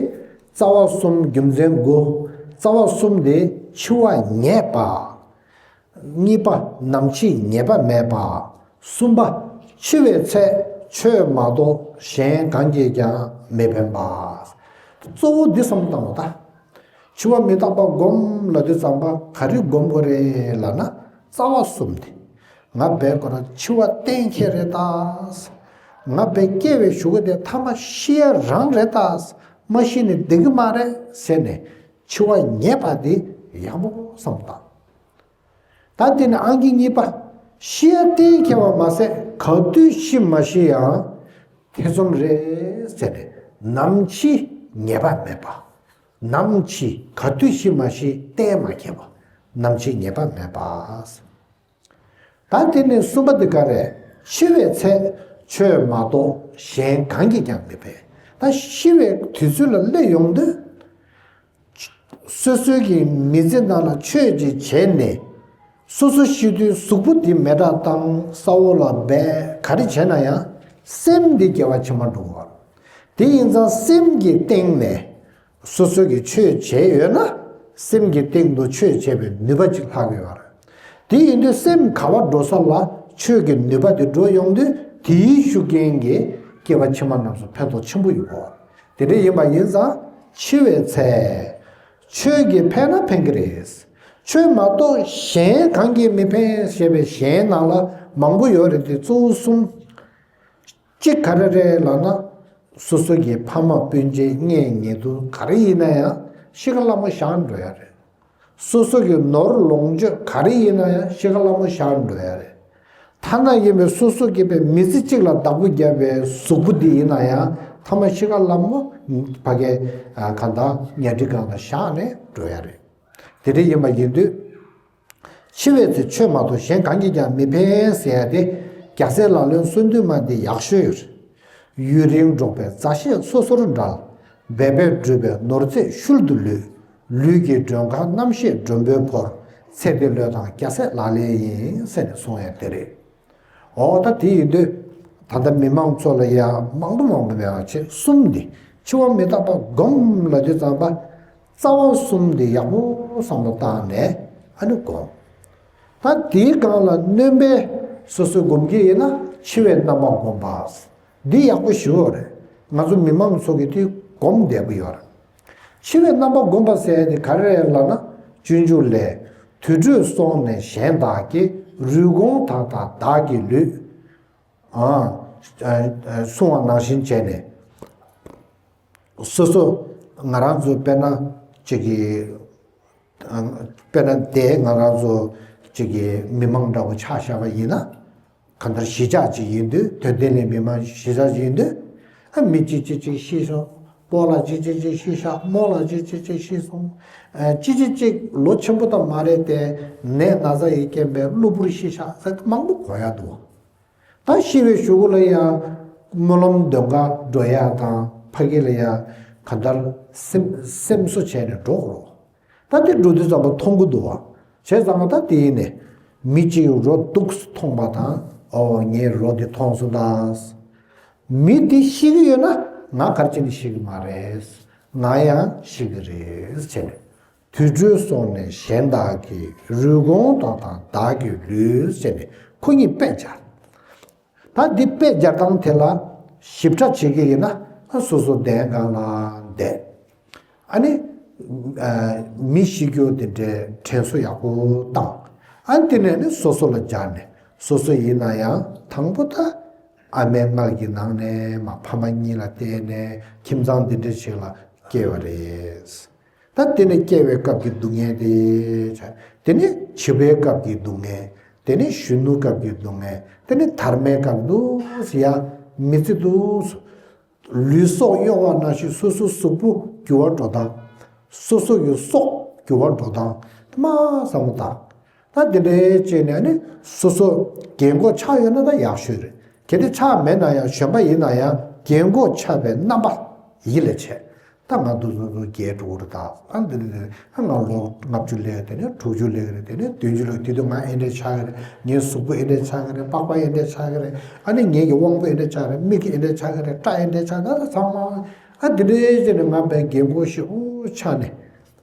རྩ་བ་གསུམ་རྒྱུ་མཚན་དགུ། རྩ་བ་གསུམ་དེ་འཆི་བ་ངེས་པ། གཉིས་པ་ནམ་འཆི་ངེས་པ་མེད་པ། གསུམ་པ་འཆི་བའི་ཚེ་ཆོས་མ་གཏོགས་གཞན་གང་གིས་ཀྱང་མི་ཕན་པ། གཙོ་བོ་འདི་བསམ་བཏང་བ་ད། འཆི་བ་མི་རྟག་པ་སྒོམ་ལབ་དུས་ཙམ་པ་ག་རེ་སྒོམ་དགོས་རེད་ལབ་ན་རྩ་བ་གསུམ་དེ། ང་བས་ཁོ་རང་འཆི་བ་གཏན་འཁེལ་རེད་ད། ང་བས་སྐྱེ་བའི་གཞུག་གུ་དེ་ཐ་མ་ཤི་ཡ་རང་རེད་ད། མ་ཤི་ནས་བསྡད་ཀྱི་མ་རེད་ཟེར་ནས་འཆི་བ་ངེས་པ་དེ་ཡག་པོ་བསམ་བཏང་། ད་དེ་ནི་ཨང་ཀི་གཉིས་པ། ཤི་ཡ་གཏན་འཁེལ་བ་མ་ཟད་ག་དུས་ཤི་མ་ཤི་ཡང་ཐེ་ཚོམ་རེད་ཟེར་ནས་ནམ་འཆི་ངེས་པ་མེད་པ། ནམ་འཆི་ག་དུས་ཤི་མ་ཤི་གཏན་མ་འཁེལ་བ། ནམ་འཆི་ངེས་པ་མེད་པ། ད་དེ་ནས་གསུམ་པ་དེ་ག་རེད། འཆི་བའི་ཚེ་ཆོས་མ་གཏོགས་གཞན་གང་གིས་ཀྱང་མི་ཕན། ད་ཤི་བའི་དུས་ཚོད་ལ་སླེབས་ཡོང་དུས། སོ་སོའི་གི་མི་ཚེ་ནང་ལ་ཆོས་ཅིག་བྱས་ནས། སོ་སོ་ཤི་དུས་གཟུགས་པོ་འདི་མེ་སྲེག་བཏང་ས་འོག་ལ་སྦས་ག་རེ་བྱས་ན་ཡང་སེམས་འདི་སྐྱེ་བ་ཕྱི་མ་འགྲོ་གི་ཡོད་རེད། དེ་ཡིན་ཙང་སེམས་ཀྱི་སྟེང་ནས་སོ་སོ་གི་ཆོས་བྱས་ཡོད་ན་སེམས་ཀྱི་སྟེང་དུ་ཆོས་བྱས་པའི་ནུས་པ་ཅིག་ལྷག་གི་ཡོད་རེད། དེ་ཡིན་དུས་སེམས་ག་བ་འགྲོ་ས་ལ་ཆོས་ཀྱི་ནུས་པ་དེ་འགྲོ་ཡོང་དུས་དེའི་ཤུགས་རྐྱེན་གྱིས་སྐྱེ་བ་ཕྱི་མ་རྣམས་སུ་ཕན་ཐོགས་ཆེན་པོ་ཡོད་གི་ཡོད་རེད། དེ་འདྲ་ཡིན་པ་ཡིན་ཙང་འཆི་བའི་ཚེ། ཆོས་ཀྱིས་ཕན་ན་ཕན་གྱི་རེད། ཆོས་མ་གཏོགས་གཞན་གང་གིས་མི་ཕན་ཞེས་པའི་གཞན་ནང་ལ་མང་པོ་ཡོད་རེད་དེ་གཙོ་བོ་གསུམ། གཅིག་ག་རེ་རེད་ལབ་ན། སོ་སོ་གི་ཕ་མ་སྤུན་མཆེད་གཉེན་ཉེ་དུ་ག་རེ་ཡིན་ན་ཡང་ཤི་ཁ་སླ་མོ་བཞག་འགྲོ་ཡ་རེད། སོ་སོ་གི་ནོར་ལོངས་སྤྱོད་ག་རེ་ཡིན་ན་ཡང་གཤིས་ཀ་སླ་མོ་བཞག་འགྲོ་ཡ་རེད། ཐ་ན་ཡིན་པའི་སོ་སོ་སྐྱེས་པའི་མི་ཚེ་གཅིག་ལ་བདག་པོ་བརྒྱབ་པའི་གཟུགས་པོ་འདི་ཡིན་ན་ཡང་ཐ་མ་གཤིས་ཀ་སླ་མོ་ཕ་གའི་གང་ལྟར་ཉལ་ཁྲི་སྒང་ལ་བཞག་ནས་འགྲོ་ཡ་རེད། དེ་འདྲ་ཡིན་པ་ཡིན་དུས། འཆི་བའི་ཚེ་ཆོས་མ་གཏོགས་གཞན་གང་གིས་ཀྱང་མི་ཕན་ཟེར་ཡ་དེ་རྒྱལ་སྲས་ལག་ལེན་གསུམ་འདུས་མ་འདི་ཡག་ཤོས་ཡོད། ཡུན་རིང་འགྲོགས་པའི་མཛའ་བཤེས་སོ་སོར་འབྲལ། འབད་པས་བསྒྲུབས་པའི་ནོར་རྫས་ཤུལ་དུ་ལུས། ལུས་ཀྱི་མགྲོན་ཁང་རྣམ་ཤེས་མགྲོན་པོས་བོར། ཚེ་འདི་བློས་བཏང་རྒྱལ་སྲས་ལག་ལེན་ཡིན་ཟེར་ནས་གསུང་ཡ་དེ་རེད། འོ་ད་དེ་ཡིན་དུས། ད་ལྟ་མི་མང་ཚོ་ལ་ཡ་མང་པོ་མང་པོ་མེད་པ་བྱས་གསུམ་འདི་འཆི་བ་མི་རྟག་པ་སྒོམ་ལབ་དུས་ཙམ་པ། རྩ་བ་གསུམ་འདི་ཡག་པོ་བསམ་བློ་བཏང་ནས་ཨ་ནི་སྒོམ། ད་དེའི་སྒང་ལ་སྣོན་པའི་སོ་སོའི་སྒོམ་གྱི་ཡིན་ན་འཆི་བའི་རྣམ་པ་སྒོམ་པ། འདི་ཡག་པོ་ཞེ་པོ་རེད། ང་ཚོ་མི་མང་ཚོ་གིས་དེ་སྒོམ་བདེ་པོ་ཡོད་རེད། འཆི་བའི་རྣམ་པ་སྒོམ་པ་ཟེར་ཡ་དེ་ག་རེ་རེད་ལབ་ན། སྤྱོད་འཇུག་ལས། དུར་ཁྲོད་སོང་ནས་གཞན་དག་གི། རུས་གོང་དག་དང་བདག་གི་ལུས། ཨ། ཨ། གསུང་བ་ནང་བཞིན་བྱས་ནས། སོ་སོ་ང་རང་ཚོ་དཔེར་ན་ཅིག་གི། ཨ། དཔེར་ན་དེ་ང་རང་ཚོ་ཅིག་གི་མི་མང་འདྲ་བོ་ཆ་བཞག་པ་ཡིན་ན། གང་ལྟར་གཞིས་ཆགས་ཅིག་ཡིན་དུས། དོན་ལྡན་གླིང་མི་མང་གཞིས་ཆགས་ཅིག་ཡིན་དུས། ཨ། མི་གཅིག་གཅིག་གཅིག་ཤི་སོང་། སྤོ་ལགས་གཅིག་གཅིག་གཅིག་ཤི་ཤག་རྨོ་ལགས་གཅིག་གཅིག་གཅིག་ཤི་སོང་། ཨ། གཅིག་གཅིག་གཅིག་ལོ་ཆེན་པོ་དང་མ་རེད་དེ། ནད་ན་ཚ་ཡི་རྐྱེན་པས་གློ་བུར་ཤི་ཤག་ཟེར་མང་པོ་གོ་ཡ་འདུག་ད་ཤི་བའི་གཞུག་གུ་ལ་ཡང་སྨོན་ལམ་འདོན་ག་འགྲོ་ཡ་དང་། ཕ་གི་ལ་ཡང་གང་ལྟར་སེམས་སེམས་གསོ་བྱས་ནས་འགྲོ་དགོས་རེད། ད་དེ་འགྲོ་དུས་ཙམ་པ་མཐོང་གི་འདུག་བ། བྱས་ཙང་ད་དེ་ཡིན་ནས་མི་གཅིག་རོ་སྡུག་མཐོང་པ་དང་། ཨོ་ངས་རོ་འདི་མཐོང་སོང་ད། མི་འདི་ཤི་གི་ཡོད་ན་ང་ག་རེ་བྱས་ནས་ཤི་གི་མ་རེད། ང་ཡང་ཤི་གི་རེད་བྱས་ནས། དུར་ཁྲོད་སོང་ནས་གཞན་དག་གི། རུས་གོང་དག་དང་བདག་གི་ལུས་ཟེར་ནས་ཁོ་གཉིས་དཔེ་སྦྱར། ད་འདི་དཔེ་སྦྱར་སྟངས་དེ་ལ་ཞིབ་ཕྲ་བྱེད་ཀྱི་ཡིན་ན། ཨ། སོ་སོ་གདན་སྒང་ལ་བསྡད། ཨ་ནི། ཨ། མི་ཤི་རྒྱུ་དེ་འདྲའི་དྲན་གསོ་ཡག་པོ་བཏང་། ཨ། དེ་ནས་ནི་སོ་སོ་ལ་སྦྱར་ནས། སོ་སོ་ཡིན་ན་ཡང་དང་པོ་ད་ཨ་མའི་མངལ་གྱི་ནང་ནས་མ་ཕ་མ་གཉིས་ལ་བརྟེན་ནས་ཁྱིམ་ཚང་འདི་འདྲ་ཞིག་ལ་སྐྱེས་པ་རེད། ད་དེ་ནས་སྐྱེ་བའི་སྐབས་ཀྱི་སྡུག་བསྔལ་དེ་བྱ། དེ་ནས་བྱིས་པའི་སྐབས་ཀྱི་སྡུག་བསྔལ། དེ་ནས་གཞོན་ནུ་སྐབས་ཀྱི་སྡུག་བསྔལ། དེ་ནས་དར་མའི་སྐབས་འདུག་ཟེར་ཡ། མི་ཚེ་འདུག་ཟེར། ལུས་སྲོག་གཡོ་བ་ནང་བཞིན་སོ་སོའི་གཟུགས་པོ་འགྱུར་བ་འགྲོ་སྟངས། སོ་སོ་ཡི་སྲོག་འགྱུར་བ་འགྲོ་སྟངས་དེ་མ་བསམ་བློ་བཏང་། ད་དེ་འདྲའི་བྱས་ནས་ནི་སོ་སོ་རྒན་གོག་ཆགས་ཡོད་ན་ད་ཡག་ཤོས་རེད། གལ་ཏེ་ཆགས་མེད་ན་ཡང་གཞོན་པ་ཡིན་ན་ཡང་རྒན་གོག་ཆགས་པའི་རྣམ་པ་ཡིད་ལ་བྱས། ད་ང་འདུག་འདུག་འདུག་རྒས་འགྲོ་གི་རེད་ད། ཨ། འདི་འདི་འདི། ཨ། ང་ལོ་ལྔ་བཅུ་སླེབས། དེ་ནས་དྲུག་ཅུ་སླེབས་ཀྱི་རེད། དེ་ནས་བདུན་ཅུ་སླེབས། དེ་དུས་ང་ཨེ་འདྲས་ཆགས་ཀྱི་རེད། ངའི་གཟུགས་པོ་ཨེ་འདྲས་ཆགས་ཀྱི་རེད། པགས་པ་ཨེ་འདྲས་ཆགས་ཀྱི་རེད། ཨ་ནི་ངེད་ཀྱི་དབང་པོ་ཨེ་འདྲས་ཆགས་ཀྱི་རེད། མིག་གི་ཨེ་འདྲས་ཆགས་ཀྱི་རེད། སྐྲ་ཨེ་འདྲས་ཆགས། ད་ད་ཚང་མ། ཨ། འདི་འདྲས་བྱས་ནས་ང་བས་རྒན་གོག་ཞེ་པོ་ཆགས་ནས།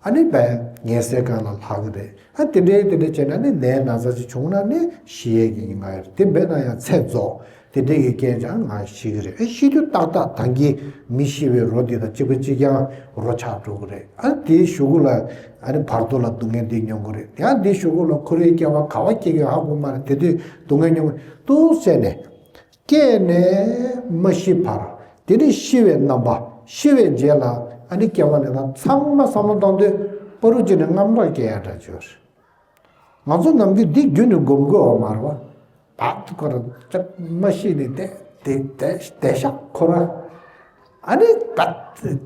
ཨ་ནི་བས་ངལ་སེལ་སྒང་ལ་ལྷག་གི་རེད། ཨ། དེ་འདྲས་དེ་འདྲས་བྱས་ན་ནི་ནད་ན་ཚ་ཅིག་བྱུང་ན་ནི་ཤི་ཡས་ཀྱི་ཉེན་ཁ་ཡོད་རེད། དེ་མེད་ན་ཡང་ཚེ་རྫོགས། དེ་འདྲའི་གི་རྐྱེན་ཅང་ང་ཤི་གི་རེད། ཨེ། ཤི་དུས་ཏག་ཏག་ད་གིན་མི་ཤི་བའི་རོ་འདི་དང་གཅིག་པ་གཅིག་རྐྱང་རོ་ཆགས་འགྲོ་གི་རེད། ཨ། དེའི་གཞུག་གུ་ལ་ཨ་ནི་བར་དོ་ལ་སྡུག་བསྔལ་འདི་མྱོང་གི་རེད། ཡང་དེའི་གཞུག་གུ་ལ་ཁོ་རའི་སྐྱེ་བ་ག་པར་སྐྱེ་གི་ཧ་གོ་མ་རེད། དེ་དུས་སྡུག་བསྔལ་མྱོང་གི་འདུག་ཟེར་ནས། སྐྱེས་ནས་མ་ཤི་བར། དེ་ནས་ཤི་བའི་རྣམ་པ། ཤི་བའི་རྗེས་ལ་ཨ་ནི་སྐྱེ་བ་ལེན་སྟངས་ཚང་མ་བསམ་བློ་བཏང་དུས་པ་རུ་ཅིག་ནས་རྔམ་སྐྲག་སྐྱེ་ཡ་འདྲ་ཅིག་ཡོད་རེད། ང་ཚོ་ནམ་རྒྱུན་འདི་རྒྱུན་ནས་སྒོམ་དགོས་པ་མ་རེད་པ། བག་ཏུ་ཁོ་ར་ཅག་མ་ཤི་ནས་བསྡད་བསྡད་བསྡད་བསྡད་ཤག་ཁོ་ར། ཨ་ནི་བག་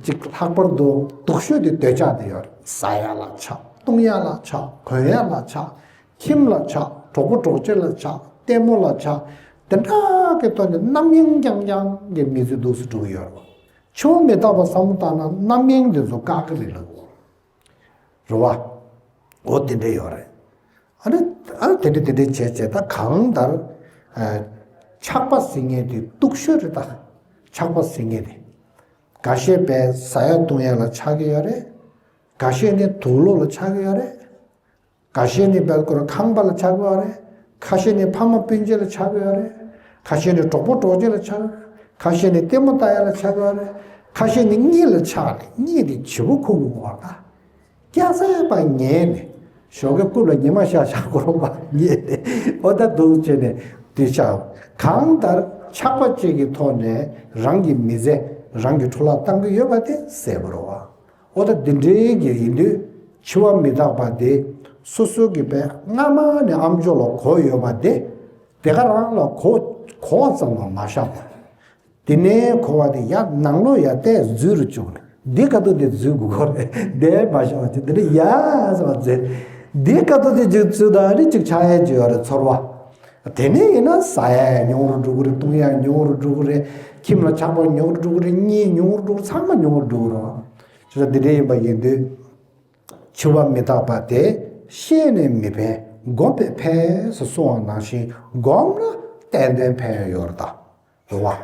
ཅིག་ལྷག་པར་དུ་སྡུག་ཤོས་དེ་འདོད་ཆགས་དེ་ཡོད་རེད། ཟ་ཡ་ལ་ཆགས། བཏུང་ཡ་ལ་ཆགས། གོན་ཡ་ལ་ཆགས། ཁྱིམ་ལ་ཆགས། གྲོགས་པོ་གྲོགས་མཆེད་ལ་ཆགས། ལྟད་མོ་ལ་ཆགས། དེ་འདྲ་གི་ཐོག་ནས་རྣམ་གཡེང་རྐྱང་རྐྱང་གི་མི་ཚེ་འདུག་སེ་འགྲོ་གི་ཡོད་རེད་པ། འཆི་བ་མི་རྟག་པ་བསམ་བློ་བཏང་ན་རྣམ་གཡེང་དེ་ཚོ་བཀག་གི་རེད་ལབ་དགོས་རེད་པ། འོ་དེ་འདྲ་ཡོད་རེད། ཨ་ནི་ཨ་ནི་དེ་འདྲ་དེ་འདྲ་བྱས་བྱས་ད་གང་ལྟར། ཨ། ཆགས་པ་ཟེར་མཁན་དེ་སྡུག་ཤོས་རེད་ད། ཆགས་པ་ཟེར་མཁན་དེ། འགའ་ཤས་བས་ཟ་ཡ་བཏུང་ཡ་ལ་ཆགས་ཀྱི་ཡོད་རེད། འགའ་ཤས་ནི་དུག་ལོག་ལ་ཆགས་ཀྱི་ཡོད་རེད། འགའ་ཤས་ནི་བལ་སྐོར་ཁང་པ་ལ་ཆགས་ཀྱི་ཡོད་རེད། ཁ་ཤས་ནི་ཕ་མ་སྤུན་མཆེད་ལ་ཆགས་ཀྱི་ཡོད་རེད། ཁ་ཤས་ནི་གྲོགས་པོ་གྲོགས་མཆེད་ལ་ཆགས་ཀྱི་ཡོད་རེད། ཁ་ཤས་ནི་ལྟད་མོ་ལྟ་ཡ་ལ་ཆགས་ཀྱི་ཡོད་རེད། ཁ་ཤས་ནི་གཉིད་ལ་ཆགས་ནས་གཉིད་དེ་བྱིའུ་ཁུག་གི་ངོ་བ་ལ། སྐྱ་སེར་པ་ཉལ་ནས་ཞོགས་ཀའི་རྐུབ་ལ་ཉི་མ་ཤར་ཤར་སྐོར་བ་ཉལ་ནས་འོ་ད་འདུག་བྱས་ནས་དུས་ཆགས། གང་ལྟར་ཆགས་པ་གཅིག་གི་ཐོག་ནས་རང་གི་མི་ཚེ་རང་གི་འཕྲོ་བརླག་བཏང་གི་ཡོད་པ་དེ་གསལ་པོ་རེད་པ། འོ་ད་འདི་འདྲའི་གི་ཡིན་དུས་ འཆི་བ་མི་རྟག་པ་དེ་སོ་སོ་གི་པའི་སྔ་མ་ནས་ཨ་མཆོག་ལ་གོ་ཡོད་པ་དེ་དེ་ག་རང་ལ་གོ་གོ་བ་ཙམ་ལ་མ་བཞག་པ། དེ་ནས་གོ་བ་དེ་ཡར་ནང་ལོགས་ཡར་བལྟས་འཛུལ་རུ་བཅུག་ནས་འདི་ག་དུས་དེ་འཛུལ་དགོས་ཀྱི་རེད། དེ་མ་བཞག་པ་ཅིག་དེ་ནས་ཡར་ཟེར་བ་འཛུལ། འདི་ག་དུས་དེ་འཛུལ་འཛུལ་དང་ནི་ཅིག་ཆགས་ཡས་ཅིག་ཡོད་རེད། ཚོར་བ། དེ་ནས་ཡིན་ན་ཟ་ཡས་ཉུང་རུ་འགྲོ་གི་རེད། བཏུང་ཡས་ཉུང་རུ་འགྲོ་གི་རེད། ཁྱིམ་ལ་ཆགས་པ་ཉུང་རུ་འགྲོ་གི་རེད། གཉིད་ཉུང་རུ་འགྲོ་གི་རེད། ཚང་མ་ཉུང་རུ་འགྲོ་གི་རེད། བྱས་ཙང་འདི་འདྲ་ཡིན་པ་ཡིན་དུས། འཆི་བ་མི་རྟག་པ་དེ་ཤེས་ནས་མི་ཕན། སྒོམ་པས་ཕན་ཟེར་གསུངས་པ་ནང་བཞིན་སྒོམ་ན་ཏན་ཏན་ཕན་ཡོན་ཡོད་རེད་ད། རེད་བ།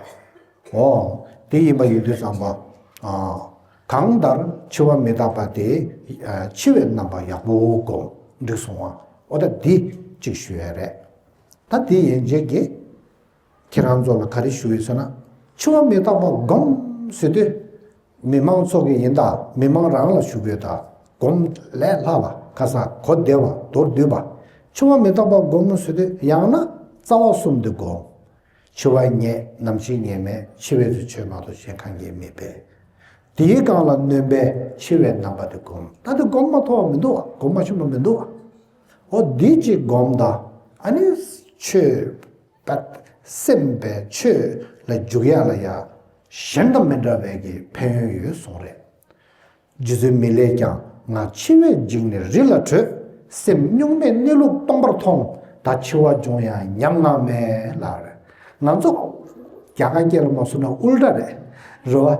འོ། དེ་ཡིན་པ་ཡིན་དུས་ཙམ་པ། ཨ། གང་ལྟར་འཆི་བ་མི་རྟག་པ་དེ། ཨ། འཆི་བའི་རྣམ་པ་ཡག་པོ་སྒོམ། འགྲིག་སོང་བ། འོ་ད་འདི་གཅིག་ཞུ་ཡ་རེད། ད་དེ་ཡན་ཆད་ཀྱིས་ཁྱེད་རང་ཚོ་ལ་ག་རེ་ཞུ་ཡོད་ཟེར་ན། འཆི་བ་མི་རྟག་པ་སྒོམ་ཟེར་དུས། མི་མང་ཚོ་གི་ཡིན་ད། མི་མང་རང་ལ་ཞུ་གི་ཡོད་ད། སྒོམ་ལས་སླ་བ། ཁ་སང་གོ་བདེ་བ། མདོར་བསྡུས་པ། འཆི་བ་མི་རྟག་པ་སྒོམ་ཟེར་དུས་ཡང་ན་རྩ་བ་གསུམ་དེ་སྒོམ། འཆི་བ་ངེས། ནམ་ཞིག་ངེས་མེད། འཆི་བའི་ཚེ་ཆོས་མ་གཏོགས་གཞན་གང་ཡང་མེད་པས། དེའི་སྒང་ལ་སྣོན་པས་འཆི་བའི་རྣམ་པ་དེ་སྒོམ། ད་དེ་སྒོམ་མ་ཐུབ་པ་མི་འདུག་བ། སྒོམ་མ་ཤེས་པ་མི་འདུག་བ། འོ་འདི་གཅིག་སྒོམ་དང་། ཨ་ནི་ཆོས་པ། སེམས་པའི་ཆོས་ལ་འཇུག་ཡ་ལ་ཡ་གཞན་དང་མི་འདྲ་བའི་གི་ཕན་ཡོན་ཡོད་གསུངས་རེད། རྗེ་བཙུན་མི་ལས་ཀྱང་། ང་འཆི་བས་འཇིགས་ནས་རི་ལ་བྲོས། སེམས་གཉུག་མས་གནས་ལུགས་སྟོང་པར་མཐོང་། ད་འཆི་བ་འབྱུང་ཡང་ཉམ་ང་མེད་ལ། ང་ཚོ་རྒྱ་གར་སྐད་ལ་མ་སོང་ན་ཨུལ་ཊ་རེད། རེད་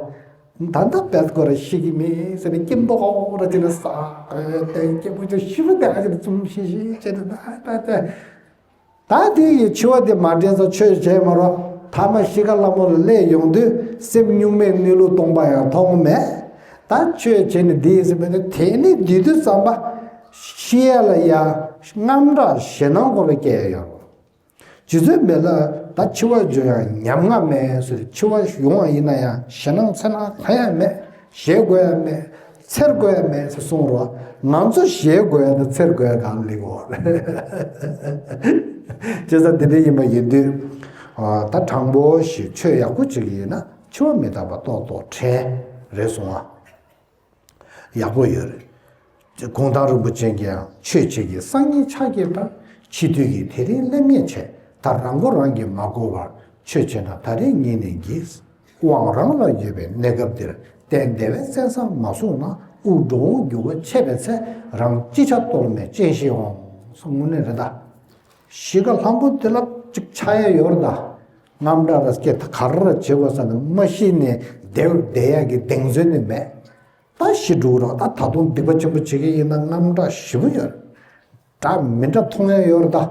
བ། ད་ལྟ་བེད་སྐོར་ར་ཤི་གི་མེད་ཟེར་ནས་སྐྱེ་མདོག་ཁ་པོ་ར་ཅིག་ལ་ས་སྐྱེ་པོ་ཅིག་ཤི་བ་དེ་ག་ཅིག་ལ་བཙུམ་ཤི་ཤི་བྱས་ནས་ད་ད་ད། ད་དེ་ཡི་འཆི་བ་དེ་མ་དྲན་ཙང་ཆོས་བྱས་མ་རོགས། ཐ་མ་གཤིས་ཀ་ལྷ་མོ་ལ་སླེབས་ཡོང་དུས་སེམས་གཉུག་མས་གནས་ལུགས་སྟོང་པ་ཡང་མཐོང་མེད། ད་ཆོས་བྱས་ནས་འདི་ཡིན་ཟེར་མེད་ནས་དེ་ནི་འདི་དུས་ཙམ་པ་ཤི་ཡ་ལ་ཡ་རྔམ་སྐྲག་ཞེད་སྣང་སྐོར་ལ་སྐྱེ་ཡ་ཡོད། རྗེ་བཙུན་མི་ལ་ད་འཆི་བ་འབྱུང་ཡང་ཉམ་ང་མེད་ཟེར། འཆི་བ་ཡོང་བ་ཡིན་ན་ཡང་ཞེད་སྣང་འཚེར་སྣང་གང་ཡང་མེད། ཞེད་དགོས་ཡ་མེད། འཚེར་དགོས་ཡ་མེད་ཟེར་གསུངས་རོགས། ང་ཚོ་ཞེད་དགོས་ཡ་དང་འཚེར་དགོས་ཡ་གང་ལེགས་འོ། བྱས་ཙང་འདི་འདྲ་ཡིན་པ་ཡིན་དུས། ཨ། ད་དྲང་པོ་ཞིག་ཆོས་ཡག་པོ་ཅིག་ཡིན་ན་འཆི་བ་མི་རྟག་པ་ཏོག་ཏོག་དྲན་རེད་སོང་ཨ། ཡག་པོ་ཡོད་རེད། གུང་ཐང་རིན་པོ་ཆེ་གིས་ཡང་ཆོས་བྱེད་ཀྱི་སང་ཉིན་ཕྱག་གི་བར། འཆི་དུས་ཀྱི་དེ་རིང་སླེབས་ངེས་བྱས། ད་རང་མགོ་རང་གིས་མ་བསྐོར་བར། ཆོས་བྱེད་ན་ད་རེས་ཉིད་ནས་འགྱིས། དབང་རང་ལ་ཡོད་པའི་གནས་སྐབས་འདིར། གཏན་བདེ་བའི་བཙན་བསམ་མ་བཟུང་ན། དབུགས་འགྲོ་འོང་འགྱུར་བ་ཆད་པའི་ཚེ། རང་ཅི་བྱ་གཏོལ་མེད་སྤྱན་ཞིག་འོང་། དངོས་གནས་རེད་ད། གཤིས་ཀ་ལྷ་མོ་དེ་ལ་ཅིག་ཆགས་ཡ་ཡོད་རེད་ད། རྔམ་སྐྲག་ར་སྐྱེ། ད་ག་རེ་ར་བྱེད་དགོས་ས་ནི་མ་ཤི་ནས་བསྡད་བསྡད་ཡ་གི་གདེང་ཚོད་ནི་མེད། ད་ཤི་འགྲོ་གི་རེད། ད་ད་དུང་སྡིག་པ་ཆེན་པོ་བྱེད་ཀྱི་ཡིན་ན་རྔམ་སྐྲག་ཞེ་པོ་ཡོད་རེད། འདྲ་མི་འདྲ་མཐོང་ཡ་ཡོད་རེད་ད།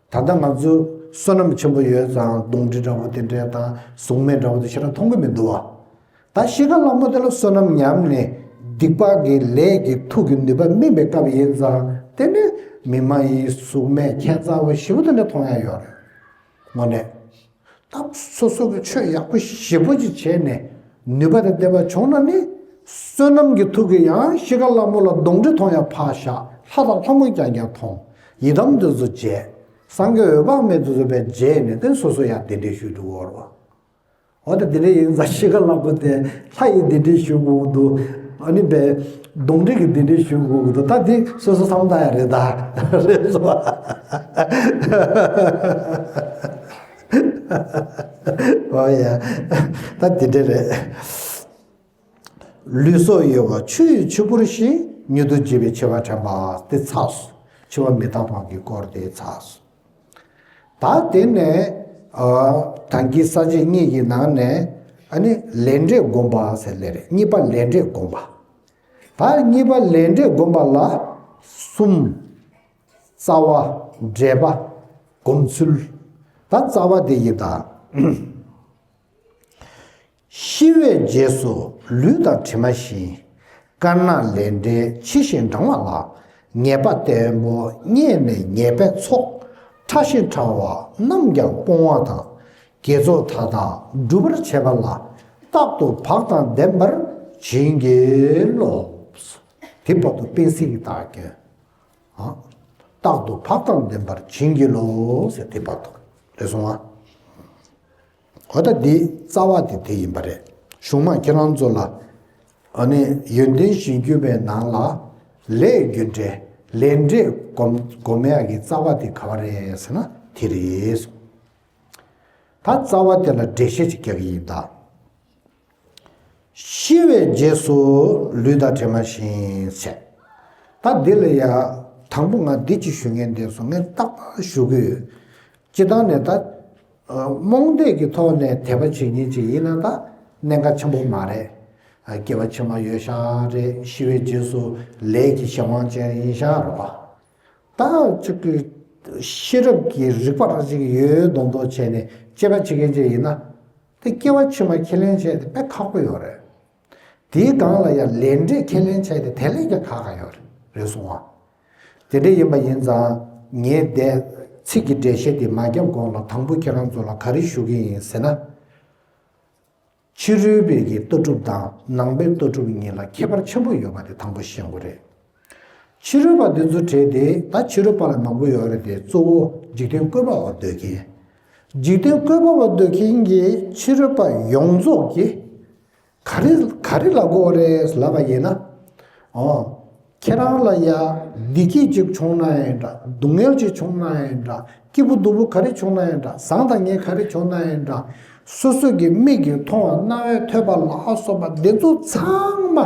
ད་ལྟ་ང་ཚོ་བསོད་ནམས་ཆེན་པོ་ཡོད་ཙང་གདོན་འདྲེ་འདྲ་པོ་དེ་འདྲ་དང་གཟུགས་མེད་འདྲ་པོ་དེ་ཞེ་དྲག་མཐོང་གི་མི་འདུག་བ། ད་གཤིས་ཀ་ལྷ་མོ་དེ་ལ་བསོད་ནམས་ཉམས་ནས་སྡིག་པ་གི་ལས་ཀྱི་མཐུ་གི་ནུས་པ་སྨིན་པའི་སྐབས་ཡིན་ཙང་དེ་ནི་མི་མ་ཡིན་གཟུགས་མེད་ཁྱད་མཚར་བ་ཞེ་པོ་དེ་འདྲ་མཐོང་ཡ་ཡོད་རེད། དངོས་གནས། ད་སོ་སོ་གི་ཆོས་ཡག་པོ་ཞེ་པོ་ཅིག་བྱས་ནས་ནུས་པ་དང་ལྡན་པ་བྱུང་ན་ནི། བསོད་ནམས་ཀྱི་མཐུ་གིས་ཡང་གཤིས་ཀ་ལྷ་མོ་ལ་གདོན་འདྲེ་མཐོང་ཡང་ཕར་བཞག་ལྷ་དང་ལྷ་མོ་རྐྱང་རྐྱང་མཐོང་། ཡི་དམ་དེ་ཚོ་མཇལ། སངས་རྒྱས་འོད་དཔག་མེད་དེ་ཚོ་བས་མཇལ་ནས་དེ་སོ་སོ་ཡང་གདན་འདྲེན་ཞུ་འགྲོ་གི་ཡོད་རེད་བ། འོ་ད་དེ་འདྲ་ཡིན་ཙང་གཤིས་ཀ་ལྷ་མོ་དེ་ལྷ་ཡི་གདན་འདྲེན་ཞུ་དགོས་ཀྱི་འདུག་ཨ་ནི་བས་གདོན་འདྲེ་གི་གདན་འདྲེན་ཞུ་དགོས་ཀྱི་འདུག་ད་དེ་སོ་སོ་བསམ་བློ་བཏང་ཡ་རེད་ད། རེད་སོ། ཨོ་ཡ། ད་དེ་འདྲ་རེད། ལུས་སྲོག་གཡོ་བ་ཆུ་ཡི་ཆུ་བུར་བཞིན། མྱུར་དུ་འཇིག་པའི་འཆི་བ་དྲན་པ་དེ་ཚར་སོང་། འཆི་བ་མི་རྟག་པ་གི་སྐོར་དེ་ཚར་སོང་། ད་དེ་ནས། ཨ། ད་གིན་ས་བཅད་གཉིས་ཀྱི་ནང་ནས། ཨ་ནི་ལས་འབྲས་སྒོམ་པ་ཟེར་ལས་རེད། གཉིས་པ་ལས་འབྲས་སྒོམ་པ། ད་གཉིས་པ་ལས་འབྲས་སྒོམ་པ་ལ་གསུམ། རྩ་བ། འབྲས་བུ། སྒོམ་ཚུལ། ད་རྩ་བ་དེ་ཡིན་ད། ཤི་བའི་རྗེས་སུ་ལུས་དང་གྲིབ་མ་བཞིན། དཀར་ནག་ལས་འབྲས་ཕྱི་བཞིན་འབྲང་བ་ལ། ངེས་པ་བརྟན་པོ་རྙེད་ནས་ཉེས་པའི་ཚོགས། ཕྲ་ཞིང་ཕྲ་བ་རྣམས་ཀྱང་སྤོང་བ་དང་། དགེ་ཚོགས་མཐའ་དག་སྒྲུབ་པར་བྱེད་པ་ལ། རྟག་ཏུ་བག་དང་ལྡན་པར་བྱིན་གྱིས་རློབས། དེ་བར་དུ་པེན་སི་གི་རྟགས་ཀྱི། ཨ། རྟག་ཏུ་བག་དང་ལྡན་པར་བྱིན་གྱིས་རློབས་ཟེར་དེ་བར་དུ་རེད་སོང་ཨ། འོ་ད་འདི་རྩ་བ་དེ་དེ་ཡིན་པ་རེད། གཞུག་མ་ཁྱེད་རང་ཚོ་ལ། ཨ་ནི་ཡོན་ཏན་གཞིར་གྱུར་པའི་ནང་ལ། ལས་རྒྱུ་འབྲས་ལས་འབྲས་སྒོམ་སྒོམ་ཡག་གི་རྩ་བ་དེ་ག་བ་རེད་ཟེར་ན་དེ་རེད། ད་རྩ་བ་དེ་ལ་འགྲེལ་བཤད་ཅིག་རྒྱག་གི་ཡིན་ད། ཤི་བའི་རྗེས་སུ་ལུས་དང་དྲི་མ་ཞིག་བྱས། ད་འདི་ལ་ཡ་དང་པོ་ང་འདི་ཅིག་ཞུ་མཁན་འདས་སོང་ངས་རྟག་པར་ཞུ་གི་ཡོད། སྤྱི་བཏང་ནས་ད་རྨོངས་དད་ཀྱི་ཐོག་ནས་དད་པ་བྱེད་མཁན་ཅིག་ཡིན་ན་ད་གནད་འགག་ཆེན་པོ་མ་རེད། སྐྱེ་བ་ཕྱི་མ་ཡོད་ཤག་རེད། ཤི་བའི་རྗེས་སུ་ལས་ཀྱི་གཞན་དབང་ཅན་ཡིན་ཤག་རེད་པ། ད་ཅིག་གི་ཤེས་རབ་ཀྱི་རིག་པ་རང་ཅིག་ཡོད་མདོག་མདོག་བྱས་ནས་དཔྱད་པ་བྱེད་མཁན་ཅིག་ཡིན་ན། དེ་སྐྱེ་བ་ཕྱི་མ་ཁས་ལེན་བྱས་ཏེ་དཔེ་ཁག་པོ་ཡོད་རེད། དེའི་སྒང་ལ་ཡང་ལས་འབྲས་ཁས་ལེན་བྱས་ཏེ་དེ་ལས་ཀྱང་ཁག་ཁག་ཡོད་རེད། རེད་སོང་བ། དེ་འདྲ་ཡིན་པ་ཡིན་ཙང་ངས་འདས་ཚིག་གི་འགྲེལ་བཤད་དེ་མ་བརྒྱབ་གོང་ལ་དང་པོ་ཁྱེད་རང་ཚོ་ལ་ག་རེ་ཞུ་གི་ཡིན་ཟེར་ན། ཕྱི་རོལ་པའི་གི་ལྟ་གྲུབ་དང་ནང་པའི་ལྟ་གྲུབ་གཉིས་ལ་ཁྱད་པར་ཆེན་པོ་ཡོད་པ་དེ་དང་པོ་ཤེས་དགོས་རེད། ཕྱི་རོལ་པ་འདི་ཚོ་གྲས་དེ་ད་ཕྱི་རོལ་པ་ལ་མང་པོ་ཡོད་རེད་དེ་གཙོ་བོ་འཇིག་རྟེན་བཀོད་པ་བ་འདོད་མཁན། འཇིག་རྟེན་བཀོད་པ་བ་འདོད་མཁན་གྱི་ཕྱི་རོལ་པ་ཡོངས་རྫོགས་ཀྱིས་ག་རེ་ག་རེ་ལབ་དགོས་རེད་ལབ་པ་ཡིན་ན། ཨོ། ཁྱེད་རང་ལ་ཡ་བདེ་སྐྱིད་ཅིག་བྱུང་ན་ཡང་འདྲ། སྡུག་བསྔལ་ཅིག་བྱུང་ན་ཡང་འདྲ། སྐྱིད་པོ་སྡུག་པོ་ག་རེ་བྱུང་ན་ཡང་འདྲ། བཟང་དང་ངན་ག་རེ་བྱུང་ན་ཡང་འདྲ། སོ་སོ་གི་མིག་གིས་མཐོང་བ་རྣ་བས་ཐོས་པ་ལ་སོགས་པ་འདི་ཚོ་ཚང་མ་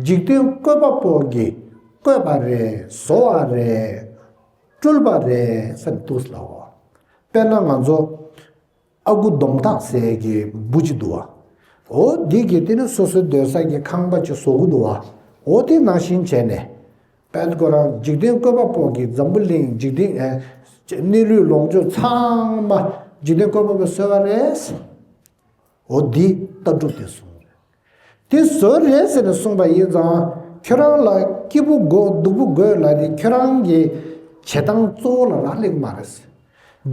འཇིག་རྟེན་བཀོད་པ་པོ་གིས་བཀོད་པ་རེད། བཟོ་བ་རེད། སྤྲུལ་པ་རེད་ཟེར་འདུག་ལབ་པ། དཔེར་ན་ང་ཚོ་ཨ་ཁུ་འདོམ་ཐག་ཟེར་གྱི་བུ་གཅིག་འདུག་བ། འོ་འདི་གིས་དེ་ནི་སོ་སོའི་སྡོད་ས་གི་ཁང་པ་ཅིག་བཟོ་གི་འདུག་བ། འོ་དེ་ནང་བཞིན་བྱས་ནས། དཔལ་ཁོ་རང་འཇིག་རྟེན་བཀོད་པ་པོ་གིས་འཛམ་བུ་གླིང་འཇིག་རྟེན་ཨེ། གནས་ལུས་ལོངས་སྤྱོད་ཚང་མ་འཇིག་རྟེན་བཀོད་པ་པོས་བཟོས་པ་རེད། འོ་འདི་ལྟ་གྲུབ་དེ་གསུངས་རེད། དེ་བཟོས་རེད་ཟེར་ནས་གསུངས་པ་ཡིན་ཙང་ཁྱོད་རང་ལ་སྐྱིད་པོ་དགོས་སྡུག་པོ་དགོས་ལབ་དེ་ཁྱོད་རང་གི་བྱེད་སྟངས་གཙོ་བོ་ལ་རག་ལས་ཀྱི་མ་རེད།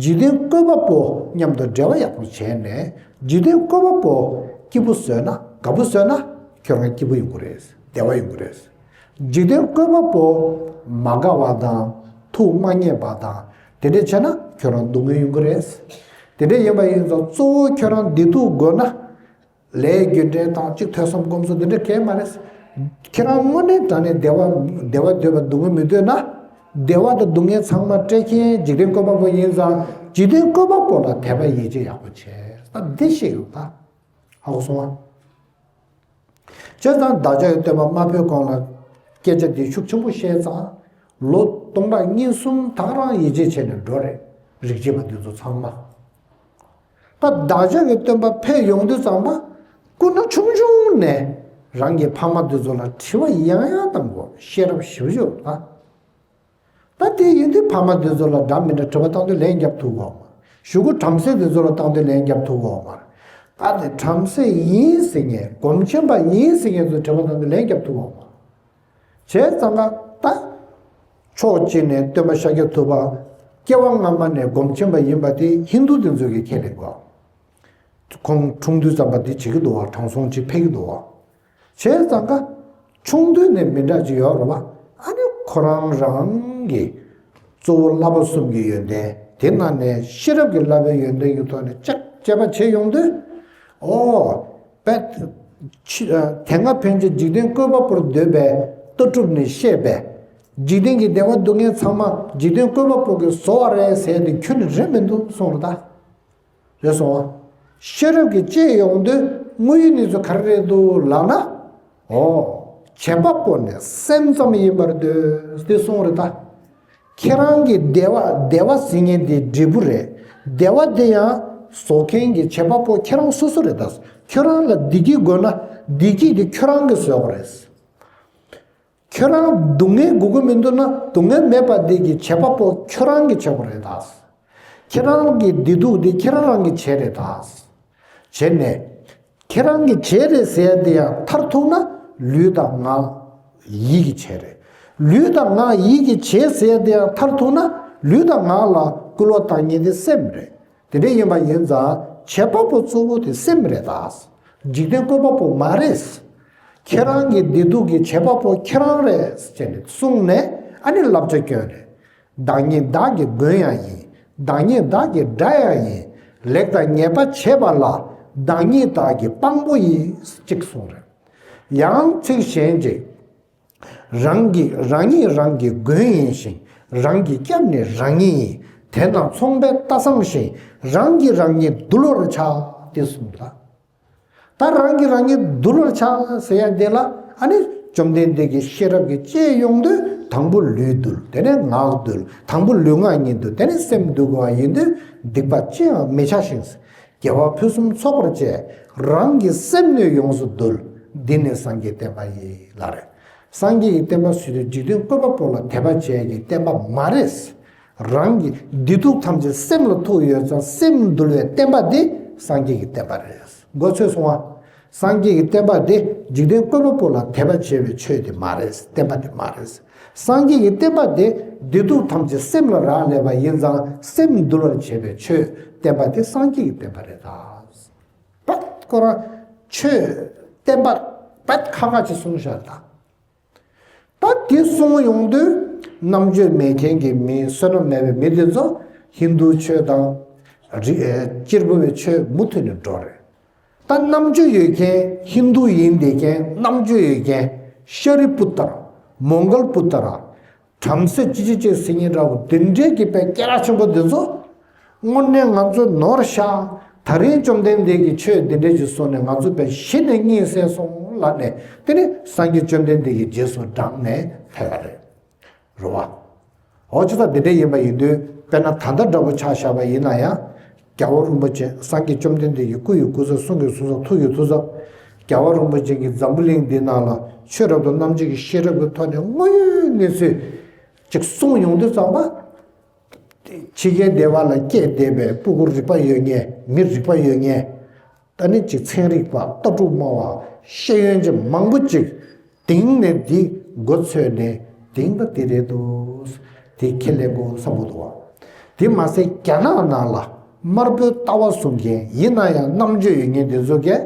འཇིག་རྟེན་བཀོད་པ་པོ་མཉམ་དུ་འབྲེལ་བ་ཡག་པོ་བྱས་ནས་འཇིག་རྟེན་བཀོད་པ་པོ་སྐྱིད་པོ་བཟོས་ན་དགའ་པོ་བཟོས་ན་ཁྱོད་རང་སྐྱིད་པོ་ཡོང་གི་རེད། བདེ་བ་ཡོང་གི་རེད། འཇིག་རྟེན་བཀོད་པ་པོ་མ་དགའ་བ་དང་ཐུགས་མ་མཉེས་པ་དང་དེ་འདྲ་བྱས་ན་ཁྱོད་རང་སྡུག་བསྔལ་ཡོང་གི་རེད། དེ་འདྲ་ཡིན་པ་ཡིན་ཙང་གཙོ་བོ་ཁྱོད་རང་བདེ་སྡུག་དགོས་ན། ལས་རྒྱུ་འབྲས་དང་གཅིག་ཐོས་བསམ་སྒོམ་གསུམ་འདི་འདྲ་གལ་མ་རེད། ཁྱེད་རང་དངོས་གནས་དྲང་གནས་བདེ་བ་བདེ་བ་འདོད་པ་སྡུག་བསྔལ་མི་འདོད་ན། བདེ་བ་དང་སྡུག་བསྔལ་ཚང་མ་སྤྲད་མཁན་འཇིག་རྟེན་བཀོད་པ་པོ་ཡིན་ཙང་འཇིག་རྟེན་བཀོད་པ་པོ་ལ་དད་པ་ཡིད་ཆེས་ཡག་པོ་བྱས། ད་འདི་ཤེས་དགོས་ད། ཧ་གོ་སོང་ང་། བྱས་ཙང་བདག་ཅག་གི་སྟོན་པ་མ་ཕེབས་གོང་ལ་སྐད་ཆ་འདི་ཤུགས་ཆེན་པོ་བཤད་ཙང་ལོ་སྟོང་ཕྲག་གཉིས་གསུམ་ད་ག་རང་ཡིད་ཆེས་བྱས་ནས་འགྲོ་རེད། རིག་བྱེད་པ་འདི་ཚོ་ཚང་མ། ད་བདག་ཅག་གི་སྟོན་པ་ཕེབས་ཡོང་དུས་ཙམ་པ་སྐུ་ན་ཆུང་ཆུང་ནས་རང་གི་ཕ་མ་འདི་ཚོ་ལ་དྲི་བ་ཡང་ཡང་བཏང་གོ་ཤེས་རབ་ཞིབ་ཞིབ་ད། ད་དེ་ཡིན་དུས་ཕ་མ་འདི་ཚོ་ལ་འདྲ་མི་འདྲ་དྲི་བ་བཏང་དུས་ལན་རྒྱབ་ཐུབ་གོ་མ། གཞུག་གུ་བྲམ་ཟེ་འདི་ཚོ་ལ་བཏང་དུས་ལན་རྒྱབ་ཐུབ་གོ་མ། ད་དེ་བྲམ་ཟེ་ཡིན་ཟེར་མཁན་སྒོམ་ཆེན་པ་ཡིན་ཟེར་མཁན་ཚོ་དྲི་བ་བཏང་དུས་ལན་རྒྱབ་ཐུབ་གོ་མ། བྱས་ཙང་ཀ་ད། ཕྱོགས་གཅིག་ནས་སྟོན་པ་ཤཱཀྱ་ཐུབ་པ། སྐྱེ་བ་སྔ་མ་ནས་སྒོམ་ཆེན་པ་ཡིན་པ་དེ་ཧིན་རྡུ་དེ་ཚོས་ཀྱི་ཁས་ལེན་གོ། ཁོང་འཁྲུངས་དུས་ཙམ་པ་དེ་བྱེད་ཀྱི་འདུག་བ་དྲང་སྲོང་ཅིག་ཕེབས་ཀྱི་འདུག་བ། བྱས་ཙང་ཀ་ཆུང་དུས་ནས་མི་འདྲ་ཅིག་ཡོད་རེད་བ། ཨ་ནི་ཁོ་རང་རང་གི་གཙོ་བོ་བསླབ་པ་གསུམ་གྱི་ཡོན་ཏན་དེ་ནང་ནས་ཤེས་རབ་ཀྱི་བསླབ་པའི་ཡོན་ཏན་གྱི་ཐོག་ནས་ཅག་དཔྱད་པ་བྱེད་ཡོང་དུས། ཨོ། དཔེ། ཕྱི་ཨ། དེ་སྔ་ཕན་ཆད་འཇིག་རྟེན་བཀོད་པ་པོར་འདོད་པའི་ལྟ་གྲུབ་ནས་བཤད་པའི། འཇིག་རྟེན་གྱི་བདེ་བ་སྡུག་བསྔལ་ཚང་མ་འཇིག་རྟེན་བཀོད་པ་པོ་གིས་བཟོ་བ་རེད་ཟེར་ཏེ་ཁྱོན་ནས་རེད་མི་འདུག་གསུངས་རེད་ད། རེད་སོང་བ། ཤེས་རབ་ཀྱིས་དཔྱད་ཡོང་དུས་དངོས་ཡོད་གནས་ཚུལ་ག་རེ་རེད་འདུག་ལབ་ན། ཨོ། བྱེད་པ་པོ་ནི་སེམས་ཙམ་ཡིན་པར་འདོད་དེ་གསུངས་རེད་ད། ཁྱེད་རང་གི་བདེ་བ་བདེ་བ་ཟེར་མཁན་དེ་འབྲས་བུ་རེད། བདེ་བ་དེ་ཡང་བཟོ་མཁན་གྱི་བྱེད་པ་པོ་ཁྱེད་རང་སོ་སོ་རེད་ད། ཁྱོད་རང་ལ་བདེ་སྐྱིད་དགོས་ན་བདེ་སྐྱིད་དེ་ཁྱོད་རང་གིས་བཟོ་དགོས་རེད། ཁྱོད་རང་སྡུག་བསྔལ་དགོས་ཀྱི་མི་འདུག་ན་སྡུག་བསྔལ་མེད་པ་དེ་གི་བྱེད་པ་པོ་ཁྱོད་རང་གིས་བྱེད་དགོས་རེད་ད། ཁྱེད་རང་གི་བདེ་སྡུག་དེ་ཁྱེད་རང་རང་གིས་བྱེད་རེད་ད། བྱས་ནས། ཁྱེད་རང་གིས་བྱས་རེད་ཟེར་ཡ་དེ་ཡང་མཐར་ཐུག་ན་ལུས་དང་ངག་ཡིད་ཀྱིས་བྱས་རེད། ལུས་དང་ངག་ཡིད་ཀྱིས་བྱས་ཟེར་ཡ་དེ་ཡང་མཐར་ཐུག་ན་ལུས་དང་ངག་ལ་སྐུལ་བ་བཏང་མཁན་དེ་སེམས་རེད། དེ་འདྲ་ཡིན་པ་ཡིན་ཙང་བྱེད་པ་པོ་གཙོ་བོ་དེ་སེམས་རེད་ད། འཇིག་རྟེན་བཀོད་པ་པོ་མ་རེད། ཁྱེད་རང་གི་བདེ་སྡུག་གི་བྱེད་པ་པོ་ཁྱེད་རང་རེད་ཅེས་ནས་གསུངས་ནས་ཨ་ནི་བསླབ་བྱ་བསྐྱོན་རེད། བདག་ཉིད་བདག་གི་མགོན་ཡང་ཡིན། བདག་ཉིད་བདག་གི་དགྲ་ཡང་ཡིན། ལེགས་དང་ཉེས་པ་བྱེད་པ་ལ། བདག་ཉིད་བདག་གི་དཔང་པོ་ཡིན། ཅེས་གསུངས་རེད། ཡང་ཚིག་གཞན་ཅིག་རང་གི་རང་ཉིད་རང་གི་མགོན་ཡིན་ཞིང་། རང་གི་སྐྱབས་ནི་རང་ཉིད་ཡིན། དེས་ན་ཚོང་པའི་རྟ་བཟང་བཞིན། རང་གིས་རང་ཉིད་འདུལ་བར་བྱ། དེ་གསུངས་ལ། ད་རང་གིས་རང་ཉིད་འདུལ་བར་བྱ་ཟེར་ཡ་དེ་ལ། ཨ་ནི་བཅོམ་ལྡན་འདས་ཀྱི་ཤེས་རབ་ཀྱི་དཔྱད་ཡོང་དུས། དང་པོ་ལུས་འདུལ། དེ་ནས་ངག་འདུལ། དང་པོ་ལུས་ངག་གཉིས་འདུལ། དེ་ནས་སེམས་འདུལ་དགོས་པ་ཡིན་དུས། སྡིག་པ་ཅི་ཡང་མི་བྱ་ཞིང་། དགེ་བ་ཕུན་སུམ་ཚོགས་པར་སྤྱད། རང་གི་སེམས་ནི་ཡོངས་སུ་འདུལ། འདི་ནི་སངས་རྒྱས་བསྟན་པ་ཡིན། ལབ་རེད། སངས་རྒྱས་ཀྱི་བསྟན་པ་ཟེར་དུས་འཇིག་རྟེན་བཀོད་པ་པོ་ལ་དད་པ་བྱེད་ཀྱི་བསྟན་པ་མ་རེད། རང་གི་བདེ་སྡུག་ཐམས་ཅད་སེམས་ལ་ཐུག་ཡོད་ཙང་། སེམས་འདུལ་བའི་བསྟན་པ་འདི་སངས་རྒྱས་ཀྱི་བསྟན་པ་རེད། མགོ་ཚོས་སོང་བ། སངས་རྒྱས་ཀྱི་བསྟན་པ་འདི་འཇིག་རྟེན་བཀོད་པ་པོ་ལ་དད་པ་བྱེད་པའི་ཆོས་དེ་མ་རེད། བསྟན་པ་དེ་མ་རེད། སངས་རྒྱས་ཀྱི་བསྟན་པ་དེ་བདེ་སྡུག་ཐམས་ཅད་སེམས་ལ་རག་ལས་པ་ཡིན་ཙང་། སེམས་འདུལ་བར་བྱེད་པའི་ཆོས། བསྟན་པ་དེ་སངས་རྒྱས་ཀྱི་བསྟན་པ་རེད་ད། པད་ཁོ་རང་ཆོས་བསྟན་པ་པད་ཁ་ཁ་ཅིག་གསུངས་ཤག་ད། ད་དེ་གསུངས་ཡོང་དུས། རྣམ་དཔྱོད་མེད་མཁན་གྱི་མི། བསོད་ནམས་མེད་པའི་མི་དེ་ཚོ་ཧིན་རྡུ་ཆོས་དང་རི་ཨེ་གཅེར་བུ་པའི་ཆོས་མུ་མཐུད་ནས་འགྲོ་རེད། ད་རྣམ་དཔྱོད་ཡོད་མཁན། ཧིན་རྡུ་ཡིན་བསྡད་མཁན། རྣམ་དཔྱོད་ཡོད་མཁན། ཤཱ་རི་པུ་ཏྲ། མོང་གལ་པུ་ཏྲ། བྲམ་ཟེ་ཅི་ཅི་ཅི་ཟེར་མཁན་འདྲ་པོ་དེ་འདྲའི་གི་དཔེ་སྐད་གྲགས་ཆེན་པོ་དེ་ཚོ་དངོས་གནས་ང་ཚོ་ནོར་ཤག། ད་རིང་བཅོམ་ལྡན་འདས་ཀྱིས་ཆོས་འདི་འདྲ་ཞིག་གསུངས་ནས། ང་ཚོ་དཔེ་གཞི་ནས་གཉིད་སད་སོང་ལབ་ནས། དེ་ནས་སངས་རྒྱས་བཅོམ་ལྡན་འདས་ཀྱི་རྗེས་སུ་འབྲངས་ནས་ཕེབས་པ་རེད། རེད་བ། འོ་ཅི་ལྟར་འདི་འདྲ་ཡིན་པ་ཡིན་དུས། དཔེར་ན་ད་ལྟ་འདྲ་པོ་ཆ་བཞག་པ་ཡིན་ན་ཡང་། རྒྱལ་བ་རིན་པོ་ཆེ་སངས་རྒྱས་བཅོམ་ལྡན་འདས་ཀྱི་སྐུ་ཡི་སྐུ་ཚེ། གསུང་གི་གསུང་ཚབ། ཐུགས་ཀྱི་ཐུགས་ཚབ། རྒྱལ་བ་རིན་པོ་ཆེ་གིས་འཛམ་བུ་གླིང་འདི་ནང་ལ་ཆོས་རབ་ཏུ་རྣམ་འབྱེད་ཀྱི་ཤེས་རབ་ཀྱི་ཐོག་ནས་དངོས་ཡོད་གནས་ཚུལ་ཅིག་གསུངས་ཡོང་དུས་ཙམ་པ། ཕྱི་རྒྱལ་སྡེ་བ་ལ་སྐྱེས་བསྡད་པའི་སྤུ་གུ་རིག་པ་ཡོད་མཁན། མི་རིག་པ་ཡོད་མཁན། ད་ནི་ཅིག་ཚན་རིག་པ། ལྟ་གྲུབ་སྨྲ་བ། ཤེས་ཡོན་ཅན་མང་པོ་ཅིག་དེང་ནས་འདི་མགོ་ཚོས་ནས། དེང་ད་འདི་རེད་འདུག། དེ་ཁས་ལེན་དགོས་བསམ་གྱི་འདུག་བ། དེ་མ་ཟད་རྒྱ་ནག་ནང་ལ་དམར་པོའི་ལྟ་བ་བཟུང་མཁན། ཡིན་ན་ཡང་རྣམ་དཔྱོད་ཡོད་མཁན་དེ་ཚོ་གིས།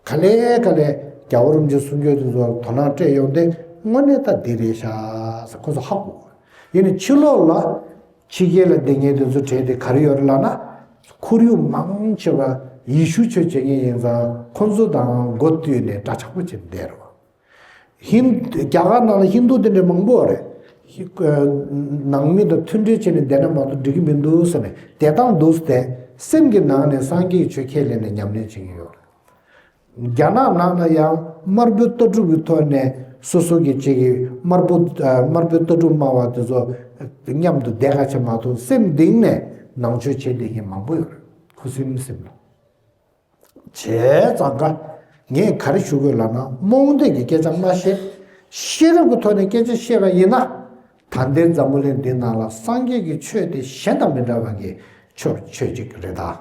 ག་ལེ་ག་ལེ་རྒྱལ་བ་རིན་པོ་ཆེའི་གསུང་ཆོས་དེ་ཚོར་དོ་སྣང་སྤྲད་ཡོང་དུས། དངོས་གནས་ད་འདི་རེད་ཤག་ཟེར་ཁོ་ཚོ་ཧ་གོ། ཡིན་ནའི་ཕྱི་ལོགས་ལ་ཕྱི་རྒྱལ་ལ་བསྡད་མཁན་དེ་ཚོ་གྲས་དེ་ག་རེ་ཡོད་རེད་ལབ་ན། ཁོར་ཡུག་མང་ཆེ་བ་ཡེ་ཤུ་ཆོས་བྱེད་མཁན་ཡིན་ཙང་། ཁོ་ཚོ་དང་མགོ་བསྟུན་ནས་འདྲ་ཆགས་པོ་བྱས་བསྡད་རེད་བ། ཧིན། རྒྱ་གར་ནང་ལ་ཧིན་རྡུ་དེ་འདྲ་མང་པོ་རེད། ནང་མི་དང་མཐུན་འབྲེལ་བྱས་ནས་བསྡད་ན་མ་གཏོགས་འགྲིག་གི་མི་འདུག་ཟེར་ནས་བསྡད་སྟངས་འདུག་སྟེ། སེམས་ཀྱི་ནང་ནས་སངས་རྒྱས་ཀྱི་ཆོས་ཁས་ལེན་ནས་ཉམས་ལེན་བྱེད་ཀྱི་ཡོད་རེད། རྒྱ་ནག་ནང་ལ་ཡང་དམར་པོའི་ལྟ་གྲུབ་ཀྱི་ཐོག་ནས་སོ་སོ་གི་ཅིག་གི་དམར་པོ། ཨ། དམར་པོའི་ལྟ་གྲུབ་སྨྲ་བ་དེ་ཚོ་མཉམ་དུ་བསྡད་ག་བྱེད་མ་གཏོགས། སེམས་གཏིང་ནས་ནང་ཆོས་བྱེད་བསྡད་མཁན་མང་པོ་ཡོད་རེད། ཁུ་སིམ་སིམ་ལ། བྱས་ཙང་ཀ་ངས་ག་རེ་ཞུ་དགོས་ལབ་ན། རྨོངས་དད་ཀྱི་སྐད་ཆ་མ་བཤད། ཤེས་རབ་ཀྱི་ཐོག་ནས་སྐད་ཆ་བཤད་པ་ཡིན་ན། ད་ལྟའི་འཛམ་བུ་གླིང་འདི་ནང་ལ་སངས་རྒྱས་ཀྱི་ཆོས་དེ་གཞན་དང་མི་འདྲ་བ་གི་ཆོས་ཆོས་ཅིག་རེད་ད། བྱས་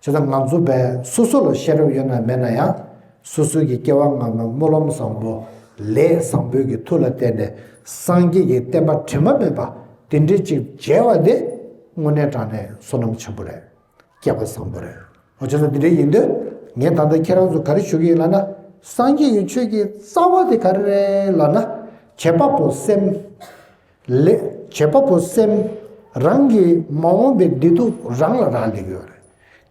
ཙང་ང་ཚོ་བས་སོ་སོ་ལ་ཤེས་རབ་ཡོད་ན་མེད་ན་ཡང་། སོ་སོའི་གི་སྐྱེ་བ་སྔ་མའི་སྨོན་ལམ་བཟང་པོ། ལས་བཟང་པོའི་གི་མཐུ་ལ་བརྟེན་ནས་སངས་རྒྱས་ཀྱི་བསྟན་པ་དྲི་མ་མེད་པ་དེ་འདྲའི་ཅིག་མཇལ་བ་དེ་དངོས་གནས་དྲང་གནས་བསོད་ནམས་ཆེན་པོ་རེད། སྐལ་བ་བཟང་པོ་རེད། འོ་བྱས་ཙང་འདི་འདྲ་ཡིན་དུས། ངས་ད་ལྟ་ཁྱེད་རང་ཚོ་ག་རེ་ཞུ་གི་ཡིན་ལབ་ན། སངས་རྒྱས་ཀྱི་ཆོས་ཀྱི་རྩ་བ་དེ་ག་རེ་རེད་ལབ་ན། བྱེད་པ་པོ་སེམས། ལས། བྱེད་པ་པོ་སེམས། རང་གི་མ་འོངས་པའི་བདེ་སྡུག་རང་ལ་རག་ལས་ཀྱི་ཡོད་རེད།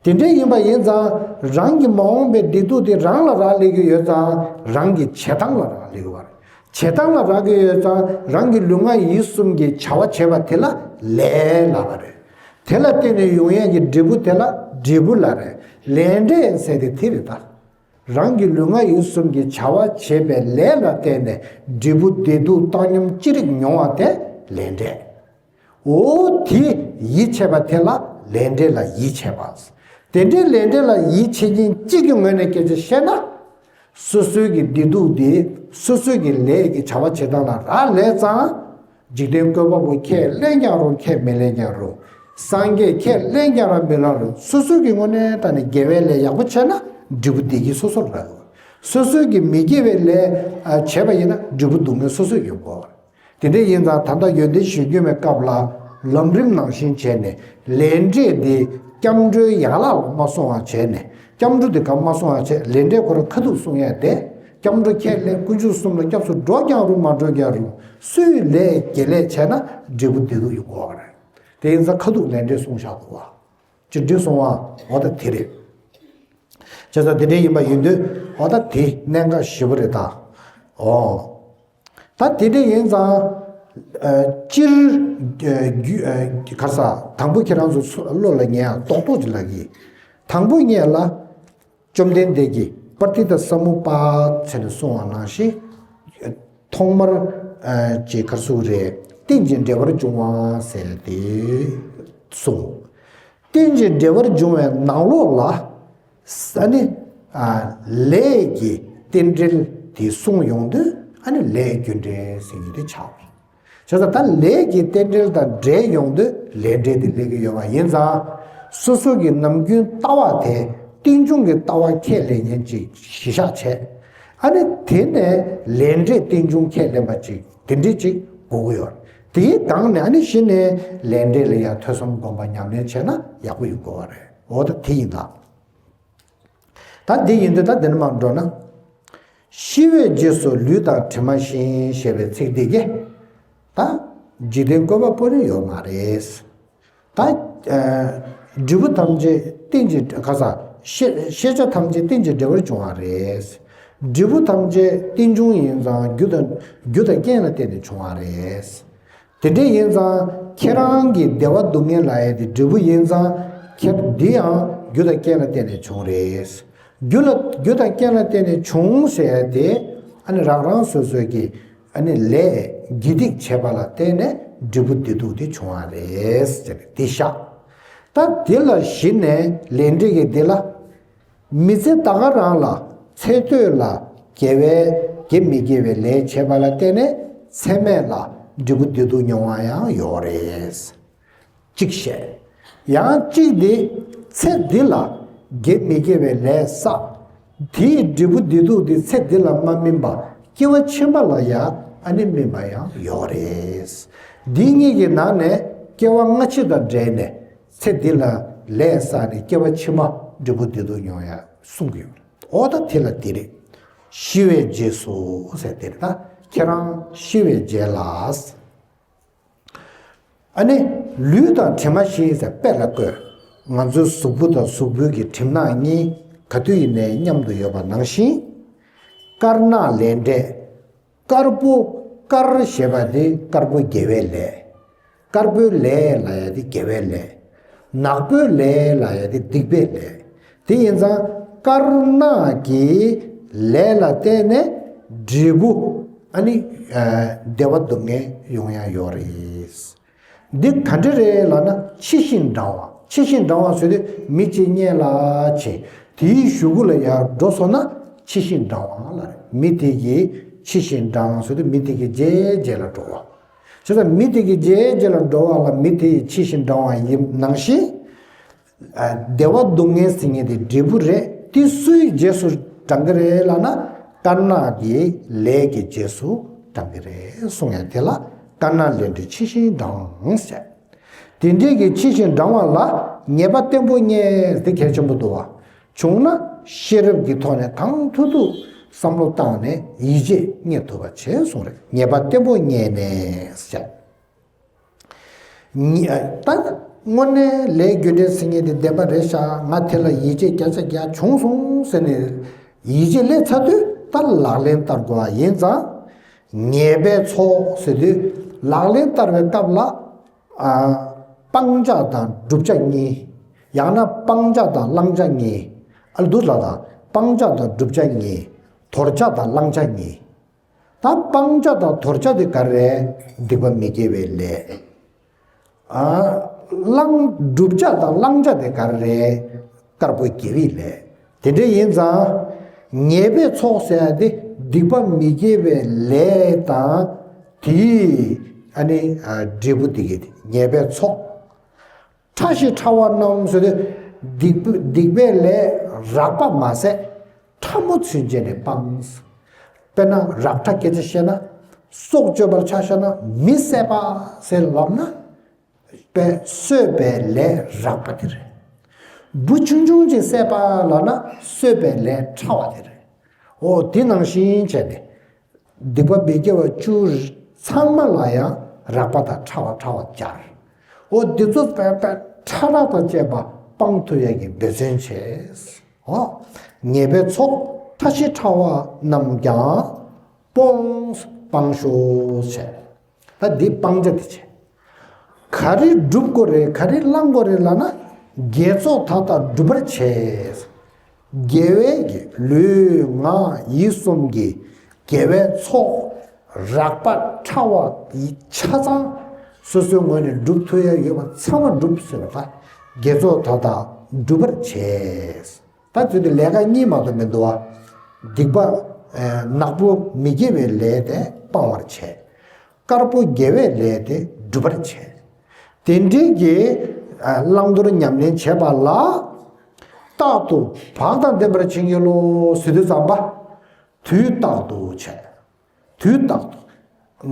དེ་འདྲ་ཡིན་པ་ཡིན་ཙང་། རང་གི་མ་འོངས་པའི་བདེ་སྡུག་དེ་རང་ལ་རག་ལས་ཀྱི་ཡོད་ཙང་། རང་གི་བྱེད་སྟངས་ལ་རག་ལས་ཀྱི་ཡོད་རེད། བྱེད་སྟངས་ལ་རག་གི་ཡོད་ཙང་། རང་གི་ལུས་ངག་ཡིད་གསུམ་གྱི་བྱ་བ་བྱེད་པ་དེ་ལ་ལས་ལབ་པ་རེད། དེ་ལ་བརྟེན་ནས་ཡོང་ཡས་ཀྱི་འབྲས་བུ་དེ་ལ་འབྲས་བུ་ལབ་རེད། ལས་འབྲས་ཟེར་དེ་དེ་རེད་ད། རང་གི་ལུས་ངག་ཡིད་གསུམ་གྱི་བྱ་བ་བྱེད་པའི་ལས་ལ་བརྟེན་ནས་འབྲས་བུ་བདེ་སྡུག་བཏང་སྙོམས་ཅི་རིགས་མྱོང་བ་དེ་ལས་འབྲས། འོ་དེ་ཡིད་ཆེས་པ་དེ་ལ་ལས་འབྲས་ལ་ཡིད་ཆེས་པ། དེ་འདྲའི་ལས་འབྲས་ལ་ཡིད་ཆེས་མཁན་གཅིག་གི་ངོས་ནས་སྐད་ཆ་བཤད་ན། སོ་སོའི་གི་བདེ་སྡུག་དེ་སོ་སོའི་གི་ལས་ཀྱི་བྱ་བ་བྱེད་སྟངས་ལ་རག་ལས་ཙང་། འཇིག་རྟེན་བཀོད་པ་པོ་ཁས་ལེན་ཀྱང་རུང་། ཁས་མི་ལེན་ཀྱང་རུང་། སངས་རྒྱས་ཁས་ལེན་ཀྱང་རུང་མི་ལེན་རུང་། སོ་སོའི་གི་ངོས་ནས་ད་ནི་དགེ་བའི་ལས་ཡག་པོ་བྱས་ན་འབྲས་བུ་བདེ་སྐྱིད་སོ་སོར་རག་གི། སོ་སོའི་གི་མི་དགེ་བའི་ལས་བྱས་པ་ཡིན་ན་འབྲས་བུ་སྡུག་བསྔལ་སོ་སོར་ཡོང་གི་ཡོད་རེད། དེ་འདྲ་ཡིན་ཙང་ད་ལྟ་ཡོན་ཏན་གཞིར་གྱུར་མའི་སྐབས་ལ་ལམ་རིམ་ནང་བཞིན་བྱས་ནས། ལས་འབྲས་དེ་སྐྱབས་འགྲོའི་ཡན་ལག་ལ་མ་སོང་བ་བྱས་ནས། སྐྱབས་འགྲོ་དེ་ག་མ་སོང་བ་བྱས། ལས་འབྲས་ཁོ་རང་ཁ་ཐུག་གསུང་ཡ་དེ། སྐྱབས་འགྲོ་ཁས་ལེན། དཀོན་མཆོག་གསུམ་ལ་སྐྱབས་སུ་འགྲོ་ཀྱང་རུང་། མ་འགྲོ་ཀྱང་རུང་། སུའི་ལས་དགེ་ལས་བྱས་ན་འབྲས་བུ་བདེ་སྡུག་ཡོང་གི་ཡོད་རེད། དེ་ཡིན་ཙང་ཁ་ཐུག་ལས་འབྲས་གསུངས་བཞག་འདུག་བ། ཅི་འདྲ་གསུང་བ། འོ་ད་དེ་རེད། བྱས་ཙང་དེ་འདྲ་ཡིན་པ་ཡིན་དུས། འོ་ད་དེ་གནད་འགག་ཞེ་པོ་རེད་ད། འོ། ད་དེ་འདྲ་ཡིན་ཙང་། ཨ། སྤྱིར། ཨ། རྒྱུ། ཨ། ག་རེ་ཟེར། དང་པོ་ཁྱེད་རང་ཚོ་བློ་ལ་ངེས་ཡ་རྡོག་རྡོག་ཅིག་ལབ་ཀྱི། དང་པོ་ངེད་ལ། བཅོམ་ལྡན་འདས་ཀྱིས་པྲ་ཏི་ཏ་ས་མུ་པ་ཟེར་ནས་གསུངས་པ་ནང་བཞིན། ཐོག་མར། ཨ། ཅིག་ག་རེ་ཟེར་དགོས་རེད། རྟེན་ཅིང་འབྲེལ་བར་འབྱུང་བ་ཟེར་ཏེ་གསུངས། རྟེན་ཅིང་འབྲེལ་བར་འབྱུང་བའི་ནང་ལོགས་ལ། ཨ་ནི། ཨ། ལས་ཀྱི་རྟེན་འབྲེལ་དེ་གསུངས་ཡོང་དུས། ཨ་ནི་ལས་རྒྱུ་འབྲས་ཟེར་རྒྱུ་དེ་ཆགས་པ་རེད། བྱས་ཙང་ད་ལས་ཀྱི་རྟེན་འབྲེལ་དང་འབྲེལ་ཡོང་དུས་ལས་འབྲས་དེ་སླེབས་ཀྱི་ཡོད་པ་ཡིན་ཙང་། སོ་སོ་གི་ནམ་རྒྱུན་ལྟ་བ་དེ་རྟེན་འབྱུང་གི་ལྟ་བ་ཁས་ལེན་མཁན་ཅིག་གཞི་བཞག་བྱས། ཨ་ནི་དེ་ནས་ལས་འབྲས་རྟེན་འབྱུང་ཁས་ལེན་པ་ཅིག་དེ་འདྲས་ཅིག་དགོས་ཀྱི་ཡོད་རེད། དེའི་སྒང་ནས་ཨ་ནི་གཞི་ནས་ལས་འབྲས་ལ་ཡང་ཐོས་བསམ་སྒོམ་པ་ཉམས་ལེན་བྱས་ན་ཡག་པོ་ཡོང་དགོས་པ་རེད། འོ་ད་དེ་ཡིན་ད། ད་འདི་ཡིན་དུས་ད་འདི་ནས་མར་འགྲོ་ན། ཤི་བའི་རྗེས་སུ་ལུས་དང་གྲིབ་མ་བཞིན་ཞེས་པའི་ཚིག་འདི་གིས། ད་འཇིག་རྟེན་བཀོད་པ་པོ་ནི་ཡོད་མ་རེད། ད། ཨ། འབྲས་བུ་ཐམས་ཅད་རྟེན་ཅིང་། ག་རེ་ཟེར། ཤེས་ཤེས་བྱ་ཐམས་ཅད་རྟེན་ཅིང་འབྲེལ་བར་འབྱུང་བ་རེད། འབྲས་བུ་ཐམས་ཅད་རྟེན་འབྱུང་ཡིན་ཙང་རྒྱུ་དང་། རྒྱུ་དང་རྐྱེན་ལ་བརྟེན་ནས་བྱུང་བ་རེད། དེ་འདྲ་ཡིན་ཙང་ཁྱེད་རང་གི་བདེ་བ་སྡུག་བསྔལ་ལབ་ཡ་དེ་འབྲས་བུ་ཡིན་ཙང་། ཁྱེད་འདི་ཡང་རྒྱུ་དང་རྐྱེན་ལ་བརྟེན་ནས་བྱུང་རེད། རྒྱུ་ལ། རྒྱུ་དང་རྐྱེན་ལ་བརྟེན་ནས་བྱུང་ཟེར་ཡ་དེ། ཨ་ནི་རང་རང་སོ་སོའི་གི། ཨ་ནི་ལས་དགེ་སྡིག་བྱས་པ་ལ་བརྟེན་ནས་འབྲས་བུ་བདེ་སྡུག་དེ་བྱུང་བ་རེད་ཟེར་ནས་དེ་བཞག་ད་དེ་ལ་གཞི་ནས་ལས་འབྲས་ཀྱི་དེ་ལ། མི་ཚེ་ད་ག་རང་ལ་ཚེ་སྟོད་ལ་དགེ་བའི་དགེ་མི་དགེ་བའི་ལས་བྱས་པ་ལ་བརྟེན་ནས་ཚེ་སྨད་ལ་འབྲས་བུ་བདེ་སྡུག་མྱོང་བ་ཡང་ཡོད་རེད། གཅིག་བཤད། ཡང་གཅིག་འདི། ཚེ་འདི་ལ་དགེ་མི་དགེ་བའི་ལས་བསགས། དེའི་འབྲས་བུ་བདེ་སྡུག་འདི་ཚེ་འདི་ལ་མ་སྨིན་པ་སྐྱེ་བ་ཕྱི་མ་ལ་ཡང་ཨ་ནི་སྨིན་པ་ཡང་ཡོད་རེད། འདི་གཉིས་ཀྱི་ནང་ནས་སྐྱེ་བ་སྔ་ཕྱི་དང་འབྲེལ་ནས། ཚེ་འདི་ལ་ལས་བསགས་ནས་སྐྱེ་བ་ཕྱི་མ་འབྲས་བུ་བདེ་སྡུག་མྱོང་ཡ་གསུང་གི་ཡོད། འོ་ད་དེ་ལ་དེ་རེད། ཤི་བའི་རྗེས་སུ་ཟེར་དེ་རེད། ད་ཁྱེད་རང་ཤི་བའི་རྗེས་ལ། ཨ་ནི་ལུས་དང་གྲིབ་མ་བཞིན་ཟེར་དཔེ་ལ་བཀོད། ང་ཚོའི་གཟུགས་པོ་དང་གཟུགས་པོའི་གི་གྲིབ་ནག་གཉིས་ག་དུས་ཡིན་ནའི་མཉམ་དུ་ཡོད་པ་ནང་བཞིན། དཀར་ནག་ལས་འབྲས། དཀར་པོ། དཀར་ཞེས་པ་དེ་དཀར་པོ་དགེ་བའི་ལས། དཀར་པོའི་ལས་ལབ་ཡ་དེ་དགེ་བའི་ལས། ནག་པོའི་ལས་ལབ་ཡ་དེ་སྡིག་པའི་ལས། དེ་ཡིན་ཙང་དཀར་ནག་གི་ལས་ལ་བརྟེན་ནས་འབྲས་བུ། ཨ་ནི། ཨ། བདེ་བ་སྡུག་བསྔལ་ཡོང་ཡ་ཡོད་རེད། འདི་ག་འདྲ་རེད་ལབ་ན། ཕྱི་བཞིན་འབྲང་བ། ཕྱི་བཞིན་འབྲང་བ་ཟེར་དུས་མི་གཅིག་སྔོན་ལ་ཕྱིན། དེའི་གཞུག་གུ་ལ་ཡར་འགྲོ་སོང་ན་ཕྱི་བཞིན་འབྲང་བ་ལབ་རེད། མི་དེ་གིས་ཕྱི་བཞིན་འབྲང་ཟེར་དུས་མི་དེ་གི་རྗེས་རྗེས་ལ་འགྲོ་བ། བྱས་ཙང་མི་དེ་གི་རྗེས་རྗེས་ལ་འགྲོ་བ་ལ་མི་དེ་ཡི་ཕྱི་བཞིན་འབྲང་བ་ཡིན་ནང་བཞིན། ཨ། བདེ་བ་སྡུག་བསྔལ་ཟེར་མཁན་དེ་འབྲས་བུ་རེད། དེ་སུའི་རྗེས་སུ་འབྲང་གི་རེད་ལབ་ན། དཀར་ནག་གི་ལས་ཀྱི་རྗེས་སུ་འབྲང་གི་རེད་གསུང་ཡ་དེ་ལ་དཀར་ནག་ལས་འབྲས་ཕྱི་བཞིན་འབྲང་ཟེར། དེ་འདྲའི་གི་ཕྱི་བཞིན་འབྲང་བ་ལ་ངེས་པ་བརྟན་པོ་རྙེད། དེ་གལ་ཆེན་པོ་འདུག་བ། བྱུང་ན་ཤེས་རབ་ཀྱི་ཐོག་ནས་གང་ཐུབ་ཐུབ་བསམ་བློ་བཏང་ནས་ཡིད་ཆེས་རྙེད་ཐུབ་པ་བྱེད་གསུངས་རེད། ངེས་པ་བརྟན་པོ་རྙེད་ནས་ཟེར། ཉི། ད་དངོས་གནས་ལས་རྒྱུ་འབྲས་ཟེར་མཁན་དེ་བདེན་པ་རེད་ཤག་ང་དེ་ལ་ཡིད་ཆེས་བརྒྱ་ཆ་བརྒྱ་བྱུང་སོང་ཟེར་ནས་ཡིད་ཆེས་སླེབས་ཚར་དུས་ད་ལག་ལེན་བསྟར་དགོས་པ་ཡིན་ཙང་། ངེས་པའི་ཚོགས་ཟེར་དུས་ལག་ལེན་བསྟར་བའི་སྐབས་ལ། ཨ། སྤང་བྱ་དང་བསྒྲུབ་བྱ་གཉིས། ཡང་ན་སྤང་བྱ་དང་བླང་བྱ་གཉིས། ཨ། འདུག་ལ་དང་སྤང་བྱ་དང་བསྒྲུབ་བྱ་གཉིས། དོར་བྱ་དང་བླང་བྱ་གཉིས། ད་སྤང་བྱ་དང་དོར་བྱ་དེ་ག་རེ་རེད། སྡིག་པ་མི་དགེ་བའི་ལས། ཨ། བླང་། བསྒྲུབ་བྱ་དང་བླང་བྱ་དེ་ག་རེ་རེད། དཀར་པོ་དགེ་བའི་ལས། དེ་འདྲ་ཡིན་ཙང་། ངེས་པའི་ཚོགས་ཟེར་ཡ་དེ་སྡིག་པ་མི་དགེ་བའི་ལས་དང་། དེའི། ཨ་ནི། ཨ། འབྲས་བུ་དེ་གི་ངེས་པའི་ཚོགས། ཕྲ་ཞིང་ཕྲ་བ་རྣམས་ཟེར་དུས། སྡིག་པ། སྡིག་པའི་ལས་རགས་པ་མ་ཟད་ཕྲ་མོ་ཚུན་ཆད་ནས་སྤངས། དཔེར་ན་རགས་ཕྲ་སྐད་ཆ་བཤད་ན། སྲོག་གཅོད་པར་ཆ་བཞག་ན་མི་བསད་པ་ཟེར་ལབ་ན། པའི་གསོད་པའི་ལས་རགས་པ་དེ་རེད། འབུ་ཆུང་ཆུང་ཅིག་བསད་པ་ལབ་ན་གསོད་པའི་ལས་ཕྲ་བ་དེ་རེད། འོ་དེ་ནང་བཞིན་བྱས་ནས། སྡིག་པ་མི་དགེ་བ་བཅུ་ཚང་མ་ལ་ཡང་རགས་པ་དང་ཕྲ་བ་ཕྲ་བ་སྦྱར། འོ་འདི་ཚོ་པའི་པའི་ཕྲ་རགས་དང་བཅས་པ་སྤང་ཐུབ་ཡ་གི་འབད་བརྩོན་བྱས། འོ། ངེས་པའི་ཚོགས་ཕྲ་ཞིང་ཕྲ་བ་རྣམས་ཀྱང་སྤོངས། སྤང་ཤོག་བྱས། ད་འདི་སྤང་བྱ་དེ་བྱས། ག་རེ་སྒྲུབ་དགོས་རེད། ག་རེ་བླང་དགོས་རེད་ལབ་ན། དགེ་ཚོགས་དག་དང་སྒྲུབ་པར་བྱས། དགེ་བའི་གི་ལུས་ངག་ཡིད་གསུམ་གྱི་དགེ་བའི་ཚོགས་རགས་པ་ཕྲ་བ་ཡི་ཆ་ཚང་སོ་སོའི་ངོས་ནས་སྒྲུབ་ཐུབ་ཡ་ཡོད་པ་ཚང་མ་སྒྲུབ་ཟེར་བ་དང་། དགེ་ཚོགས་དག་དང་སྒྲུབ་པར་བྱས། ད་དེ་དུས་ལས་ཀ་གཉིས་མ་གཏོགས་མི་འདུག་བ། སྡིག་པ། ཨེ། ནག་པོ་མི་དགེ་བའི་ལས་དེ་སྤང་བར་བྱས། དཀར་པོ་དགེ་བའི་ལས་དེ་སྒྲུབ་པར་བྱས། དེ་འདྲའི་གི། ཨ། བླང་དོར་ཉམས་ལེན་བྱེད་པ་ལ། རྟག་ཏུ་བག་དང་ལྡན་པར་བྱིན་གྱིས་རློབས་ཟེར་དུས་ཙམ་པ། དུས་རྟག་ཏུ་བྱས། དུས་རྟག་ཏུ།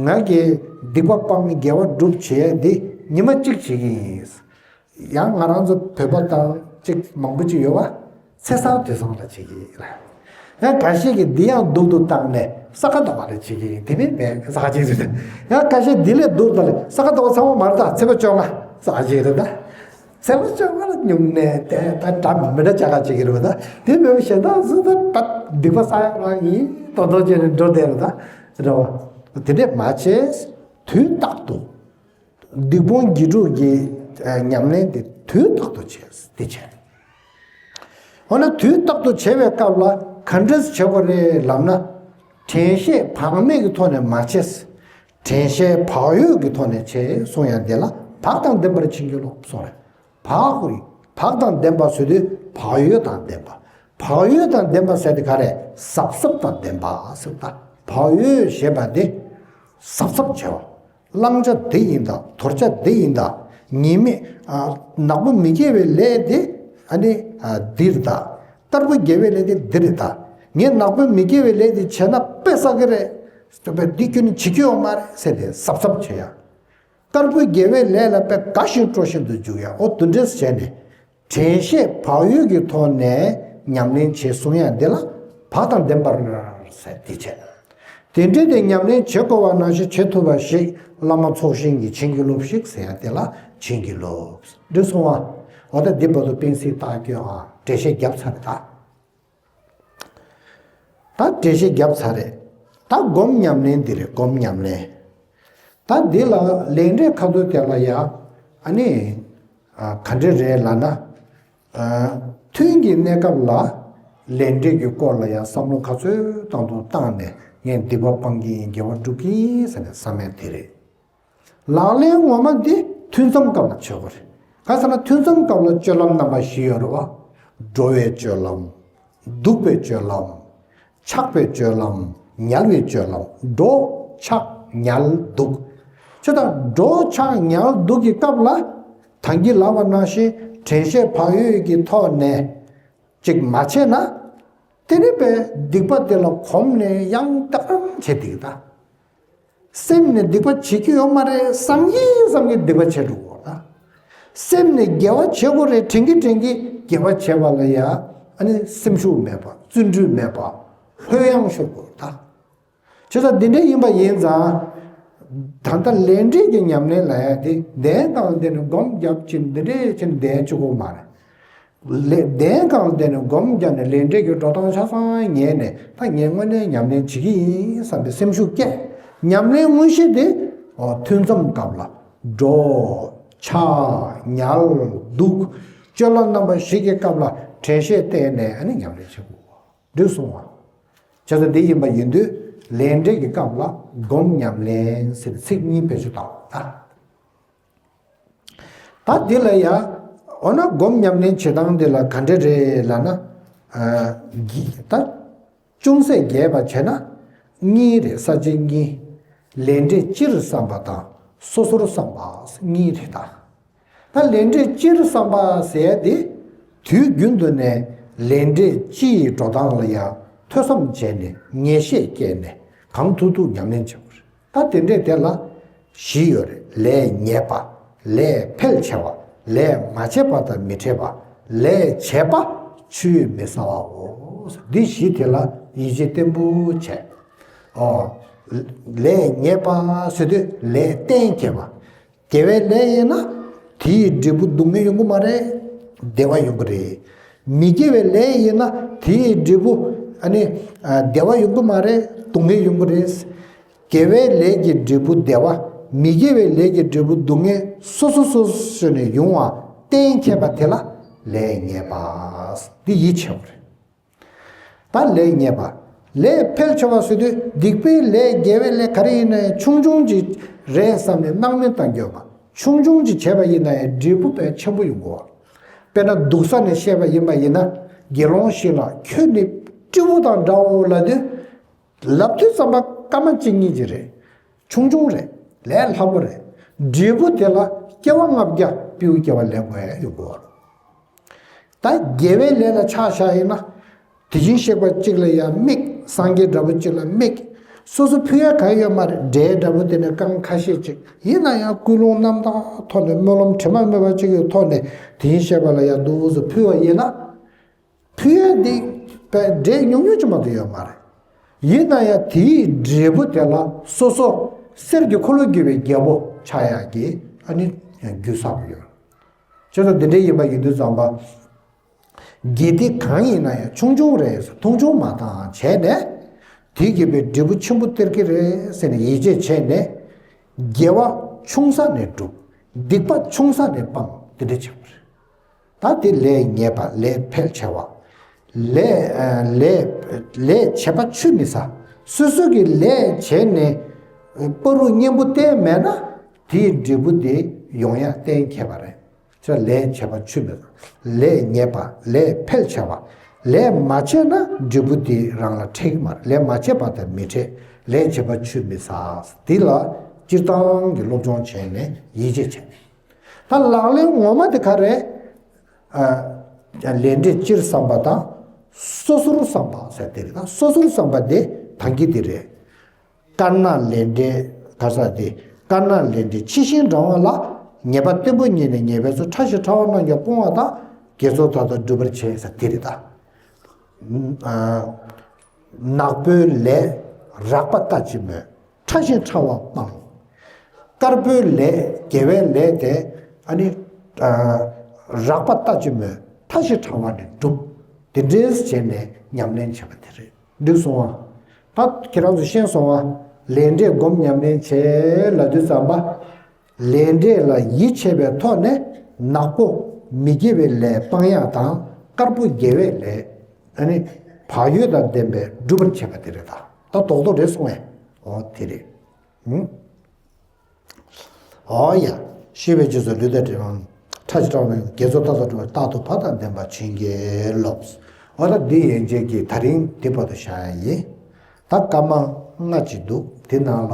ང་གིས་སྡིག་པ་སྤང་། དགེ་བ་སྒྲུབ་བྱེད་འདི་ཉི་མ་གཅིག་བྱེད་ཀྱི་ཡིན། ཡང་ང་རང་ཚོ་བོད་པ་དང་གཅིག་མང་པོ་ཅིག་ཡོད་པ། ཚེས་བཟང་དུས་བཟང་ལ་བྱེད་ཀྱི་ཡིན་ལ། ཡང་འགའ་ཤས་ཀྱིས་འདི་ཡང་སྡུག་ཏུ་བཏང་ནས་ས་ག་ཟླ་བ་ལ་བྱེད་ཀྱི་ཡིན། དེ་མིན་པས་ས་ག་གཅིག་རེད། ཡང་འགའ་ཤས་འདི་ལས་སྡུག་ད་ལས་ས་ག་ཟླ་བ་ཚང་མ་མ་རེད། ད་ཚེས་པ་བཅོ་ལྔ་ས་ག་གཅིག་རེད་ད། ཚེས་པ་བཅོ་ལྔ་ལ་སྨྱུང་གནས་དེ་ད་འདྲ་མི་འདྲ་བྱ་ག་བྱེད་ཀྱི་རེད་པ། ད་དེ་མེད་པ་གཞན་དག་སུ་ད་ད་སྡིག་པ་བསགས་ཡག་རང་ཡིན་མདོག་མདོག་བྱས་ནས་འགྲོ་བསྡད་རེད་ད། རེད་བ། དེ་འདྲས་མ་བྱས། དུས་རྟག་ཏུ་སྡིག་སྤོང་དགེ་སྒྲུབ་ཀྱི་ཉམས་ལེན་དེ་དུས་རྟག་ཏུ་བྱས་དེ་བྱས། འོ་ན་དུས་རྟག་ཏུ་བྱེད་པའི་སྐབས་ལ་ག་འདྲས་བྱེད་དགོས་རེད་ལབ་ན། དྲན་ཤེས་བག་མེད་ཀྱི་ཐོག་ནས་མ་བྱས། དྲན་ཤེས་བག་ཡོད་ཀྱི་ཐོག་ནས་བྱས་གསུང་ཡ་འདི་ལ་བག་དང་ལྡན་པར་བྱིན་གྱིས་རློབས་གསུངས་རེད། བག་བག་དང་ལྡན་པ་ཟེར་དུས་བག་ཡོད་དང་ལྡན་པ། བག་ཡོད་དང་ལྡན་པ་ཟེར་དེ་ག་རེ། གཟབ་གཟབ་དང་ལྡན་པ་ཟེར་ད། བག་ཡོད་ཞེས་པ་དེ་གཟབ་གཟབ་བྱ་བ། བླང་བྱ་འདི་ཡིན་ད། དོར་བྱ་འདི་ཡིན་ད། ཉེས་དམིགས། ཨ། ནག་པོ་མི་དགེ་བའི་ལས་དེ་ཨ་ནི་ཨ་འདི་རེད་ད། དཀར་པོ་དགེ་བའི་ལས་དེ་འདི་རེད་ད། ངས་ནག་པོ་མི་དགེ་བའི་ལས་དེ་བྱས་ན་དཔེ་བསགས་ཀྱི་རེད། དཔེ་འདི་ཁྱོན་ནས་བྱེད་རྒྱུ་ཡོད་མ་རེད་ཟེར་ཏེ་གཟབ་གཟབ་བྱེད་ཡ། དཀར་པོའི་དགེ་བའི་ལས་ལ་དཔེ་དགའ་བཞིན་སྤྲོ་བཞིན་དུ་འཇུག་ཡ། འོ་དེ་འདྲས་བྱས་ནས། དྲན་ཤེས་བག་ཡོད་ཀྱི་ཐོག་ནས་ཉམས་ལེན་བྱེད་གསུང་ཡ་འདི་ལ་བག་དང་ལྡན་པར་ཟེར་འདི་བྱས། དེ་འདྲའི་དེ་ཉམས་ལེན་བྱེད་དགོས་པ་ནང་བཞིན་བྱེད་ཐུབ་པ་ཞིག་བླ་མ་ཚོགས་ཞིང་གིས་བྱིན་གྱིས་རློབས་ཤིག་ཟེར་ཡ་དེ་ལ་བྱིན་གྱིས་རློབས། འདི་གསུང་བ། འོ་ད་འདི་བར་དུ་སྤེན་སྲིད་རྟགས་སྐྱོན་ཨ་འགྲེལ་བཤད་བརྒྱབ་ཚར་རེད་ད། ད་འགྲེལ་བཤད་བརྒྱབ་ཚར་རེད། ད་སྒོམ་ཉམས་ལེན་འདི་རེད། སྒོམ་ཉམས་ལེན། ད་འདི་ལ་ལས་འབྲས་ཁ་ཐོར་དེ་ལ་ཡ། ཨ་ནི། ཨ། ག་འདྲ་རེད་ལབ་ན། ཨ། ཐུན་གྱི་གནས་སྐབས་ལ་ལས་འབྲས་ཀྱི་སྐོར་ལ་ཡང་བསམ་བློ་ག་ཚོད་བཏང་དུ་བཏང་ནས་ངས་སྡིག་པ་སྤང་གི་ཡིན། དགེ་བ་སྒྲུབ་ཀྱི་ཡིན་ཟེར་ནས་བསམ་ཡ་དེ་རེད། ལག་ལེན་ངོ་མ་འདི་ཐུན་མཚམས་སྐབས་ལ་བྱེད་དགོས་རེད། གང་ཟེར་ན་ཐུན་མཚམས་སྐབས་ལ་སྤྱོད་ལམ་རྣམ་པ་བཞི་ཡོད་རེད་བ། འགྲོ་བའི་སྤྱོད་ལམ། འདུག་པའི་སྤྱོད་ལམ། འཆག་པའི་སྤྱོད་ལམ། ཉལ་བའི་སྤྱོད་ལམ། འགྲོ། འཆག་ཉལ་འདུག་བྱས་ཙང་འགྲོ་འཆག་ཉལ་འདུག་གི་སྐབས་ལ་ད་གིན་ལབ་པ་ནང་བཞིན་དྲན་ཤེས་བག་ཡོད་ཀྱི་ཐོག་ནས་ཅིག་མ་བྱས་ན། དེ་ནི་པའི་སྡིག་པ་དེ་ལ་གོམས་ནས་ཡང་དག་རང་བྱེད་སྡིག་ད། སེམས་ནས་སྡིག་པ་བྱེད་ཀྱི་ཡོད་མ་རེད་བསམ་གྱིན་བསམ་གྱིན་སྡིག་པ་བྱེད་འགྲོ་གོ་ད། སེམས་ནས་དགེ་བ་བྱེད་དགོས་རེད་དྲན་གྱིན་དྲན་གྱིན་དགེ་བ་བྱེད་པ་ལ་ཡ། ཨ་ནི་སེམས་ཤུགས་མེད་པ། བརྩོན་འགྲུས་མེད་པ། ལྷོད་ཡངས་ཤོར་དགོས་ད། བྱས་ཙང་འདི་འདྲ་ཡིན་པ་ཡིན་ཙང་། ད་ལྟ་ལས་འབྲས་ཀྱི་ཉམས་ལེན་ལ་ཡ་དེ་གདན་གང་ལ་བསྡད་ནས་སྒོམ་བརྒྱབ་ཕྱིན་འདི་འདྲས་ཕྱིན་བསྡད་བཅུག་གོ་མ་རེད། ལས་གདན་གང་ལ་བསྡད་ནས་སྒོམ་བརྒྱབ་ནས་ལས་འབྲས་ཀྱི་འགྲོ་སྟངས་ཆ་ཚང་ངེས་ནས་ད་ངས་དངོས་གནས་ཉམས་ལེན་བྱེད་ཀྱི་ཡིན་བསམ་པའི་སེམས་ཤུགས་སྐྱེད། ཉམས་ལེན་དངོས་གཞི་དེ། འོ་ཐུན་མཚམས་སྐབས་ལ་འགྲོ། འཆག་ཉལ་འདུག་སྤྱོད་ལམ་རྣམ་པ་བཞི་གི་སྐབས་ལ་དྲན་ཤེས་བསྟེན་ནས་ཨ་ནི་ཉམས་ལེན་བྱེད་དགོས། འདི་གསུང་བ། བྱས་ཙང་འདི་ཡིན་པ་ཡིན་དུས་ལས་འབྲས་ཀྱི་སྐབས་ལ་སྒོམ་ཉམས་ལེན་ཟེར་ཚིག་གཉིས་བེད་སྤྱོད་བཏང་བ་ད། ད་འདི་ལ་ཡ། འོ་ན་སྒོམ་ཉམས་ལེན་བྱེད་སྟངས་འདི་ལ་ག་འདྲ་རེད་ལབ་ན། ཨ། གི་ད། ཅུང་ཟད་རྒྱས་པ་བྱས་ན། གཉིས་རེད། ས་བཅད་གཉིས། ལས་འབྲས་སྤྱིར་བསམ་པ་དང་སོ་སོར་བསམ་པ་གཉིས་རེད་ད། ད་ལས་འབྲས་སྤྱིར་བསམ་པ་ཟེར་ཡ་དེ། དུས་རྒྱུན་དུ་ནས་ལས་འབྲས་སྤྱི་ཡི་འགྲོ་སྟངས་ལ་ཡང་ཐོས་བསམ་བྱས་ནས་ངེས་ཤེས་སྐྱེས་ནས་གང་ཐུབ་ཐུབ་ཉམས་ལེན་བྱེད་དགོས་རེད། ད་དེ་འདྲས་དེ་ལ་བཞི་ཡོད་རེད། ལས་ཉེས་པ། ལས་འཕེལ་ཆེ་བ། ལས་མ་བྱས་པ་དང་མི་འཕྲད་པ། ལས་བྱས་པ་ཆུད་མི་ཟ་བའོ། འདི་བཞི་དེ་ལ་ཡིད་ཆེས་བརྟན་པོ་བྱས། ཨོ། ལས་ཉེས་པ་ཟེར་དུས་ལས་གཏན་འཁེལ་བ། དགེ་བའི་ལས་ཡིན་ན་དེའི་འབྲས་བུ་སྡུག་བསྔལ་ཡོང་གི་མ་རེད། བདེ་བ་ཡོང་གི་རེད། མི་དགེ་བའི་ལས་ཡིན་ན་དེའི་འབྲས་བུ་ཨ་ནི་ཨ་བདེ་བ་ཡོང་གི་མ་རེད། སྡུག་བསྔལ་ཡོང་གི་རེད། དགེ་བའི་ལས་ཀྱི་འབྲས་བུ་བདེ་བ། མི་དགེ་བའི་ལས་ཀྱི་འབྲས་བུ་སྡུག་བསྔལ་སོ་སོ་སོ་སོ་ནས་ཡོང་བ་གཏན་འཁེལ་བ་དེ་ལ་ལས་ངེས་པ། འདི་ཡིད་ཆེས་པ་རེད། ད་ལས་ངེས་པ། ལས་འཕེལ་ཆེ་བ་ཟེར་དུས་སྡིག་པའི་ལས་དགེ་བའི་ལས་ག་རེ་ཡིན་ན་ཡང་ཆུང་ཆུང་ཅིག་རེད་བསམ་ནས་སྣང་མེད་བཏང་རྒྱུ་ཡོད་མ། ཆུང་ཆུང་ཅིག་བྱས་པ་ཡིན་ན་ཡང་འབྲས་བུ་དཔེ་ཆེན་པོ་ཡོང་གི་ཡོད། དཔེར་ན་སྡུག་ས་ནས་བཤད་པ་ཡིན་པ་ཡིན་ན། དགེ་སློང་ཞིག་ལ་ཁྱོད་ནི་སྤྲེའུ་དང་འདྲ་འོ་ལབ་དུས། ལབ་དུས་ཙམ་པ་སྐར་མ་གཅིག་གཉིས་ཀྱི་རེད། ཆུང་ཆུང་རེད། ལས་སླ་པོ་རེད། འབྲས་བུ་དེ་ལ་སྐྱེ་བ་ལྔ་བརྒྱ་སྤྲེའུ་སྐྱེ་བ་ལེན་དགོས་ཡ་ཡོད་དགོས། ད་དགེ་བའི་ལས་ལ་ཆ་བཞག་ཡིན་ན། དེ་བཞིན་གཤེགས་པ་གཅིག་ལ་ཡང་དམིགས། སངས་རྒྱས་འདྲ་པོ་གཅིག་ལ་དམིགས། སོ་སོ་ཕུལ་ཡ་གང་ཡོད་མ་རེད། འབྲས་འདྲ་པོ་དེ་ནས་རྐང་ཁ་ཤས་ཅིག་ཡིན་ན་ཡང་ཀུན་སློང་རྣམ་དག་ཐོག་ནས་སྨོན་ལམ་དྲི་མ་མེད་པ་གཅིག་གི་ཐོག་ནས་དེ་བཞིན་གཤེགས་པ་ལ་ཡང་འདུག་སེ་ཕུལ་བ་ཡིན་ན། ཕུལ་ཡ་འདི་དཔེ་འབྲས་ཉུང་ཉུང་ཅིག་མ་གཏོགས་ཡོད་མ་རེད། ཡིན་ན་ཡང་དེའི་འབྲས་བུ་དེ་ལ་སོ་སོ་གསེར་གྱི་འཁོར་ལོས་སྒྱུར་བའི་རྒྱལ་པོ་ཆགས་ཡག་གི་ཨ་ནི་རྒྱུ་བསགས་པ་ཡོད། བྱས་ཙང་འདི་འདྲའི་ཡིན་པ་ཡིན་དུས་ཙམ་པ། དགེ་སྡིག་གང་ཡིན་ན་ཡང་ཆུང་ཆུང་རེད་ཟེར་མཐོང་ཆུང་མ་བཏང་བྱས་ནས། དེ་གིས་པའི་འབྲས་བུ་ཆེན་པོ་སྟེར་གི་རེད་ཟེར་ནས་ཡིད་ཆེས་བྱས་ནས། དགེ་བ་ཆུང་ས་ནས་སྒྲུབ། སྡིག་པ་ཆུང་ས་ནས་སྤང་། དེ་འདྲ་བྱེད་པ་རེད། ད་དེ་ལས་ངེས་པ། ལས་འཕེལ་ཆེ་བ། ལས་ཨ་ལས་ལས་བྱེད་པ་ཆུད་མི་ཟ། སོ་སོ་གིས་ལས་བྱས་ནས་བར་དུ་གཉེན་པོ་བསྟེན་མེད་ན། དེའི་འབྲས་བུ་དེ་ཡོང་ཡ་གཏན་འཁེལ་བ་རེད། ཁྱོད་ལས་བྱེད་པ་ཆུད་མི་ཟ། ལས་ངེས་པ། ལས་འཕེལ་ཆེ་བ། ལས་མ་བྱས་ན་འབྲས་བུ་དེ་རང་ལ་འཕྲད་ཀྱི་མ་རེད། ལས་མ་བྱས་པ་དང་མི་འཕྲད། ལས་བྱེད་པ་ཆུད་མི་ཟ། འདི་ལ་སྤྱིར་བཏང་གི་སློབ་སྦྱོང་བྱས་ནས་ཡིད་ཆེས་བྱས། ད་ལག་ལེན་ངོ་མ་དེ་ག་རེད། ཨ། ལས་འབྲས་སྤྱིར་བསམ་པ་དང་། སོ་སོར་བསམ་པ་ཟེར་དེ་རེད། ད་སོ་སོར་བསམ་པ་དེ་ད་གིན་དེ་རེད། དཀར་ནག་ལས་འབྲས་ག་ས་དེ། དཀར་ནག་ལས་འབྲས་ཕྱི་བཞིན་འབྲང་བ་ལ། ཉེས་པ་བརྟན་པོ་བསྙེན་ནས་ཉེས་པའི་ཚོགས། ཕྲ་ཞིང་ཕྲ་བ་རྣམས་ཀྱང་སྤོང་བ་དང་། དགེ་ཚོགས་མཐའ་དག་སྒྲུབ་པར་བྱེད་ཟེར་དེ་རེད་ད། ཨ། ནག་པོའི་ལས་རགས་པ་ལྟ་ཅི་སྨོས། ཕྲ་ཞིང་ཕྲ་བ་སྤང་། དཀར་པོའི་ལས་དགེ་བའི་ལས་དེ་ཨ་ནི། ཨ། རགས་པ་ལྟ་ཅི་སྨོས། ཕྲ་ཞིང་ཕྲ་བ་ནི་སྒྲུབ། དེ་འདྲས་བྱས་ནས་ཉམས་ལེན་བྱེད་པ་དེ་རེད། འགྲིག་སོང་ང་། ད་ཁྱེད་རང་ཚོ་ཤེས་སོང་ང་། ལས་འབྲས་སྒོམ་ཉམས་ལེན་བྱེད་ལབ་དུས་ཙམ་པ། ལས་འབྲས་ལ་ཡིད་ཆེས་པའི་ཐོག་ནས་ནག་པོ་མི་དགེ་བའི་ལས་སྤང་ཡག་དང་། དཀར་པོ་དགེ་བའི་ལས་ཨ་ནི་བག་ཡོད་དང་ལྡན་པའི་སྒྲུབ་པར་བྱེད་པ་དེ་རེད་ད། ད་རྡོག་རྡོག་རེད་སོང་ངས། འོ་དེ་རེད། ཧུམ། འོ་ཡ། ཤེས་པའི་རྗེས་སུ་ལུས་དང་བྲལ་བའམ། ཕྲ་ཞིང་ཕྲ་བ་ནི་དགེ་ཚོགས་མཐའ་དག་སྒྲུབ་པ། རྟག་ཏུ་བག་དང་ལྡན་པ་བྱིན་གྱིས་རློབས། འོ་ད་འདི་ཡན་ཆད་ཀྱི་ད་རིང་འདི་བར་དུ་བཞག་ཡ་ཡིན། ད་སྐར་མ་ལྔ་ཅིག་འདུག་དེ་ནང་ལ་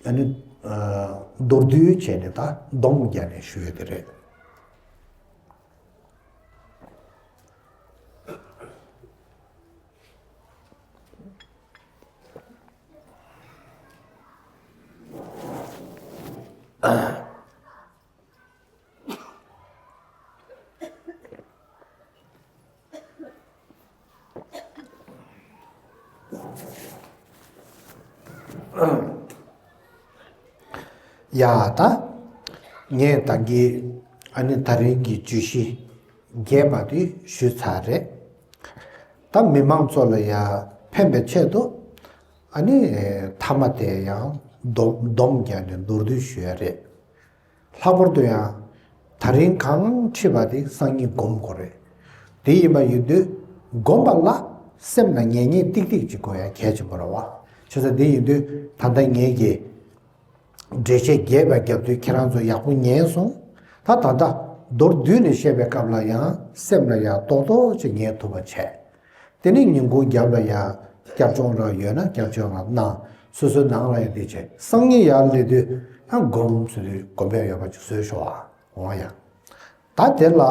ཨ་ནི། ཨ། མདོར་བསྡུས་བྱས་ནས་ད་སྡོམ་རྒྱག་ནས་ཞུ་ཡ་དེ་རེད། ཡ་ད། ངས་ད་གིན་ཨ་ནི་ད་རིང་གི་བརྗོད་གཞི་རྒྱས་པ་དེ་ཞུས་ཚར་རེད། ད་མི་མང་ཚོ་ལ་ཡང་ཕན་པའི་ཆེད་དུ་ཨ་ནི་མཐའ་མ་དེ་ཡང་སྡོམ་སྡོམ་རྒྱག་ནས་མདོར་བསྡུས་ཞུ་ཡ་རེད། ལྷག་པར་དུ་ཡང་ད་རིང་གང་ཁྲིད་པ་དེ་སང་ཉིན་སྒོམ་དགོས་རེད། དེ་ཡིན་པ་ཡིན་དུས་སྒོམ་པ་ལ་སེམས་ལ་ངེས་ངེས་ཏིག་ཏིག་ཅིག་དགོས་ཡ་གལ་ཆེན་པོ་རེད་བ། བྱས་ཙང་དེ་ཡིན་དུས་ད་ལྟ་ངེད་ཀྱིས་འགྲེལ་བཤད་རྒྱས་པ་རྒྱབ་དུས་ཁྱེད་རང་ཚོ་ཡག་པོ་ཉན་སོང་། ད་ད་ལྟ་མདོར་བསྡུས་ནས་བཤད་པའི་སྐབས་ལ་ཡང་སེམས་ལ་ཡང་རྡོག་རྡོག་ཅིག་ངེས་ཐུབ་པ་བྱས། དེ་ནས་ཉིན་གུང་རྒྱབ་ལ་ཡང་བསྐྱར་སྦྱོང་རང་ཡོད་ན་བསྐྱར་སྦྱོང་རང་གནང་། སོ་སོའི་ནང་ལ་ཡང་དེ་བྱས། སང་ཉིན་ཡར་སླེབས་དུས་ཡང་སྒོམ་ཟེར་དུས་སྒོམ་པ་ཡོད་པ་ཅིག་བཟོས་ཤོག་ཨ། འོ་ཡ། ད་དེ་ལ།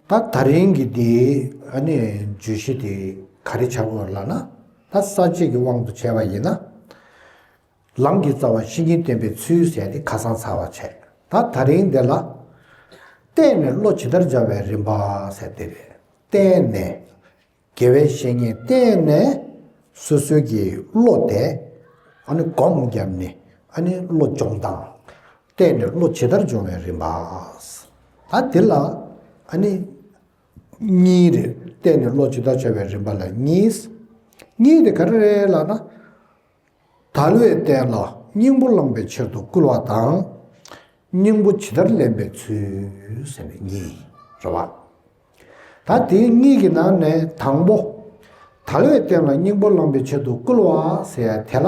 ད་ད་རིང་གི་དེ་ཨ་ནི་བརྗོད་གཞི་དེ་ག་རེ་ཆགས་ཡོད་ལབ་ན། ད་ས་བཅད་ཀྱི་དབང་དུ་བྱས་པ་ཡིན་ན། ལམ་གྱི་རྩ་བ་བཤེས་གཉེན་བསྟེན་པའི་ཚུལ་ཟེར་ཏེ་ཁ་སང་ཚར་བ་བྱས། ད་ད་རིང་འདི་ལ། བསྟེན་ནས་བློ་ཇི་ལྟར་སྦྱང་བའི་རིམ་པ་ཟེར་ཏེ་རེད། བསྟེན་ནས། དགེ་བའི་བཤེས་གཉེན་བསྟེན་ནས་སོ་སོའི་གི་བློ་དེ་ཨ་ནི་སྒོམ་བརྒྱབ་ནས་ཨ་ནི་བློ་སྦྱོང་སྟངས། བསྟེན་ནས་བློ་ཇི་ལྟར་སྦྱོང་བའི་རིམ་པ། ད་འདི་ལ་ཨ་ནི་གཉིས་རེད། བསྟེན་ནས་བློ་ཇི་ལྟར་སྦྱོང་བའི་རིམ་པ་ལ་གཉིས། གཉིས་དེ་ག་རེ་རེད་ལབ་ན། དལ་བའི་རྟེན་ལ་སྙིང་པོ་བླངས་པའི་ཕྱིར་དུ་བསྐུལ་བ་དང་། སྙིང་པོ་ཇི་ལྟར་ལེན་པའི་ཚུལ་ཟེར་ནས་གཉིས་རེད་བ། ད་དེ་གཉིས་ཀྱི་ནང་ནས་དང་པོ། དལ་བའི་རྟེན་ལ་སྙིང་པོ་བླངས་པའི་ཕྱིར་དུ་བསྐུལ་བ་ཟེར་ཡ་དེ་ལ།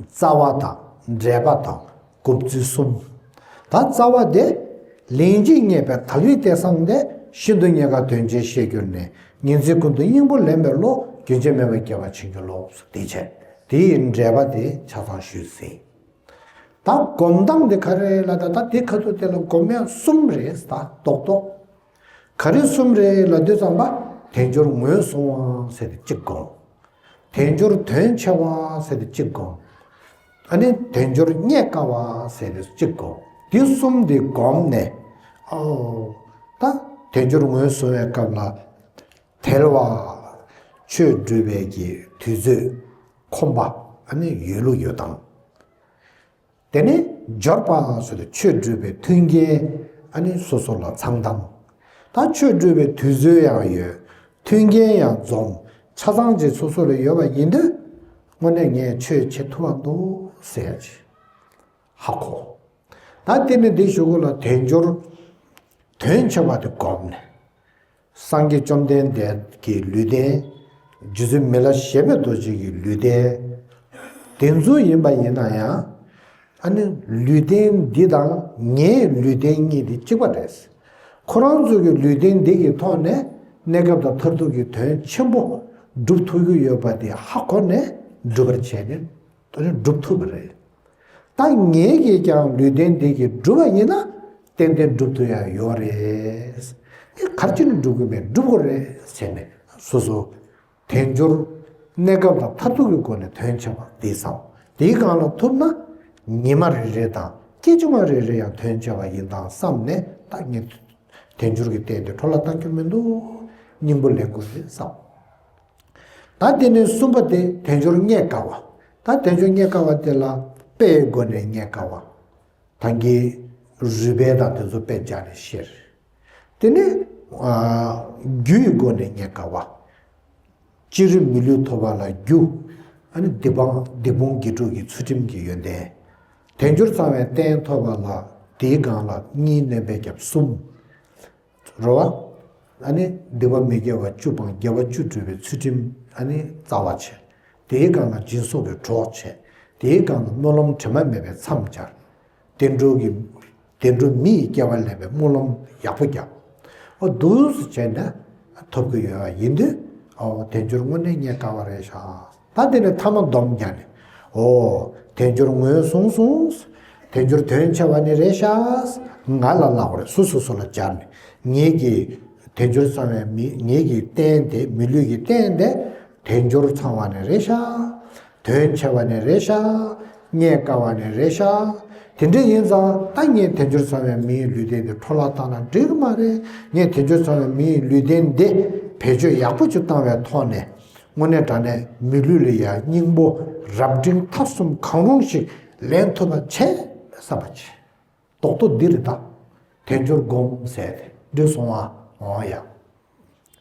རྩ་བ་དང་འགྲེལ་པ་དང་སྒོམ་ཚུལ་གསུམ། ད་རྩ་བ་དེ། ལན་གཅིག་རྙེད་པའི་དལ་བའི་རྟེན་བསམས་ཏེ་ཤིན་ཏུ་རྙེད་དཀའ་དོན་ཆེན་ཤེས་གྱུར་ནས། ངེས་འཛིན་ཀུན་ཏུ་སྙིང་པོ་ལེན་པའི་བློ། རྒྱུན་ཆད་མེད་པར་སྐྱེ་བར་བྱིན་གྱིས་རློབས། དེ་བྱས། དེ་ཡི་འགྲེལ་པ་དེ་ཆ་ཚང་ཞུས་ཟིན། ད་སྒོམ་སྟངས་དེ་ག་རེ་ལབ་ད། ད་དེ་ཁ་ཐུག་དེ་ལ་སྒོམ་ཡ་གསུམ་རེད། ད་རྡོག་རྡོག་ག་རེ་གསུམ་རེད་ལབ་དུས་ཙམ་པ། དལ་འབྱོར་ངོས་བཟུང་བ་ཟེར་ཏེ་གཅིག་སྒོམ། དལ་འབྱོར་དོན་ཆེ་བ་ཟེར་ཏེ་གཅིག་སྒོམ། ཨ་ནི་དལ་འབྱོར་རྙེད་དཀའ་བ་ཟེར་ཏེ་གཅིག་སྒོམ། འདི་གསུམ་འདི་སྒོམ་ནས། ཨོ། ད་དལ་འབྱོར་ངོས་བཟུང་བའི་སྐབས་ལ། དལ་བ། ཆོས་སྒྲུབ་པའི་གི་དུས་ཚོད་ཁོམ་པ། ཨ་ནི་ཡོད་ལུགས་ཡོད་སྟངས། དེ་ནས་འབྱོར་པ་ཟེར་ཏེ་ཆོས་སྒྲུབ་པའི་མཐུན་རྐྱེན། ཨ་ནི་སོ་སོ་ལ་ཚང་སྟངས། ད་ཆོས་སྒྲུབ་པའི་དུས་ཚོད་ཡང་ཡོད། མཐུན་རྐྱེན་ཡང་འཛོམས། ཆ་ཚང་ཅིག་སོ་སོ་ལ་ཡོད་པ་ཡིན་དུས། དངོས་གནས་ངས་ཆོས་བྱེད་ཐུབ་པ་འདུག་ཟེར་ཡ་ཅིག་ཧ་གོ། ད་དེ་ནས་འདི་གཞུག་གུ་ལ་དལ་འབྱོར་དོན་ཆེ་བ་དེ་སྒོམ་ནས། སངས་རྒྱས་བཅོམ་ལྡན་འདས་ཀྱི་ལུས་རྟེན། རྗེ་བཙུན་མི་ལ་བཞད་པའི་རྡོ་རྗེ་གི་ལུས་རྟེན། དེ་ཚོ་ཡིན་པ་ཡིན་ན་ཡང་། ཨ་ནི་ལུས་རྟེན་འདི་དང་ངའི་ལུས་རྟེན་གཉིས་དེ་གཅིག་པ་རེད། ཁོ་རང་ཚོ་གི་ལུས་རྟེན་འདི་གི་ཐོག་ནས་གནས་སྐབས་དང་མཐར་ཐུག་གི་དོན་ཆེན་པོ་སྒྲུབ་ཐུབ་ཀྱི་ཡོད་པ་དེ་ཧ་གོ་ནས་སྒྲུབ་པར་བྱས་ནས་སྒྲུབ་ཐུབ་པ་རེད། ད་ངེད་ཀྱིས་ཀྱང་ལུས་རྟེན་འདི་གི་སྒྲུབ་པ་ཡིན་ན་ཏན་ཏན་སྒྲུབ་ཐུབ་ཡ་ཡོད་རེད། ཨེ་ག་རེ་བྱས་ནས་སྒྲུབ་དགོས་མེད། སྒྲུབ་དགོས་རེད་ཟེར་ནས་སོ་སོ་དལ་འབྱོར་གནས་སྐབས་དང་མཐར་ཐུག་གི་སྒོ་ནས་དོན་ཆེ་བ་དེ་བསམ། དེའི་སྒང་ལ་ཐུབ་ན་ཉི་མ་རེ་རེ་དང་སྐྱེས་ཆུང་མ་རེ་རེ་ཡང་དོན་ཆེ་བ་ཡིན་སྟངས་བསམ་ནས། ད་ངས་དལ་འབྱོར་གྱི་རྟེན་དེ་འཕྲོ་བརླག་བཏང་རྒྱུ་མི་འདུག་སྙིང་པོ་ལེན་དགོས་རེད་བསམ། ད་དེ་ནས་གསུམ་པ་དེ་དལ་འབྱོར་རྙེད་དཀའ་བ། ད་དལ་འབྱོར་རྙེད་དཀའ་བ་དེ་ལ་དཔེའི་སྒོ་ནས་རྙེད་དཀའ་བ། ད་གིན་རུས་སྦལ་དང་དེ་ཚོ་དཔེ་སྦྱར་ནས་བཤད། དེ་ནས་ཨ་རྒྱུ་ཡི་སྒོ་ནས་རྙེད་དཀའ་བ། སྤྱིར་མི་ལུས་ཐོབ་པ་ལ་རྒྱུ། ཨ་ནི་སྡིག་སྤོང་སྡིག་སྤོང་དགེ་སྒྲུབ་ཀྱི་ཚུལ་ཁྲིམས་ཀྱི་ཡོན་ཏན། དལ་འབྱོར་ཚང་བའི་རྟེན་ཐོབ་པ་ལ་དེའི་སྒང་ལ་གཉིས་བསྣན་པས་བརྒྱབ་གསུམ། རེད་བ། ཨ་ནི་སྡིག་པ་མི་དགེ་བ་བཅུ་སྤངས། དགེ་བ་བཅུ་སྒྲུབ་པའི་ཚུལ་ཁྲིམས་ཨ་ནི་རྩ་བ་བྱས། དེའི་སྒང་ལ་སྦྱིན་སོགས་ཀྱི་གྲོགས་བྱས། དེའི་སྒང་ལ་སྨོན་ལམ་དྲི་མ་མེད་པའི་མཚམས་སྦྱར། བདེ་འགྲོ་གི། བདེ་འགྲོ་མི་ཡི་སྐྱེ་བ་ལེན་པའི་སྨོན་ལམ་ཡག་པོ་བརྒྱབ། ཨོ་འདུག་སེ་བྱས་ནས་ཐོབ་ཀྱི་ཡོད་པ་ཡིན་དུས། ཨོ་དལ་འབྱོར་དངོས་གནས་རྙེད་དཀའ་བ་རེད་ཤག་ད་དེ་ནས་ཐ་མ་སྡོམ་རྒྱག་ནས། ཨོ་དལ་འབྱོར་ངོས་བཟུང་སོང་། དལ་འབྱོར་དོན་ཆེ་བ་ནི་རེད་ཤག་ང་ལ་ལབ་དགོས་རེད། སོ་སོ་སོ་ལ་སྦྱར་ནས། ངེད་ཀྱིས་དལ་འབྱོར་ཚང་བའི་མི། ངེད་ཀྱི་རྟེན་དེ། མི་ལུས་ཀྱི་རྟེན་དེ་དལ་འབྱོར་ཚང་བ་ནི་རེད་ཤག་དོན་ཆེ་བ་ནི་རེད་ཤག་རྙེད་དཀའ་བ་ནི་རེད་ཤག་དེ་འདྲ་ཡིན་ཙང་ད་ངས་དལ་འབྱོར་ཚང་བའི་མིའི་ལུས་རྟེན་འདི་འཕྲོ་བརླག་བཏང་ན་འགྲིག་གི་མ་རེད། ངས་དལ་འབྱོར་ཚང་བའི་མིའི་ལུས་རྟེན་འདི་བེད་སྤྱོད་ཡག་པོ་ཅིག་བཏང་བའི་ཐོག་ནས། དངོས་གནས་དྲང་གནས་མི་ལུས་ལ་ཡང་སྙིང་པོ་རབ་འབྲིང་ཐབས་གསུམ་གང་རུང་ཞིག་ལེན་ཐུབ་པ་བྱས་བསམ་པ་བྱས། རྡོག་རྡོག་འདི་རེད་ད། དལ་འབྱོར་སྒོམ་ཟེར་ཏེ་འགྲིག་སོང་ཨ། འོང་ཡ།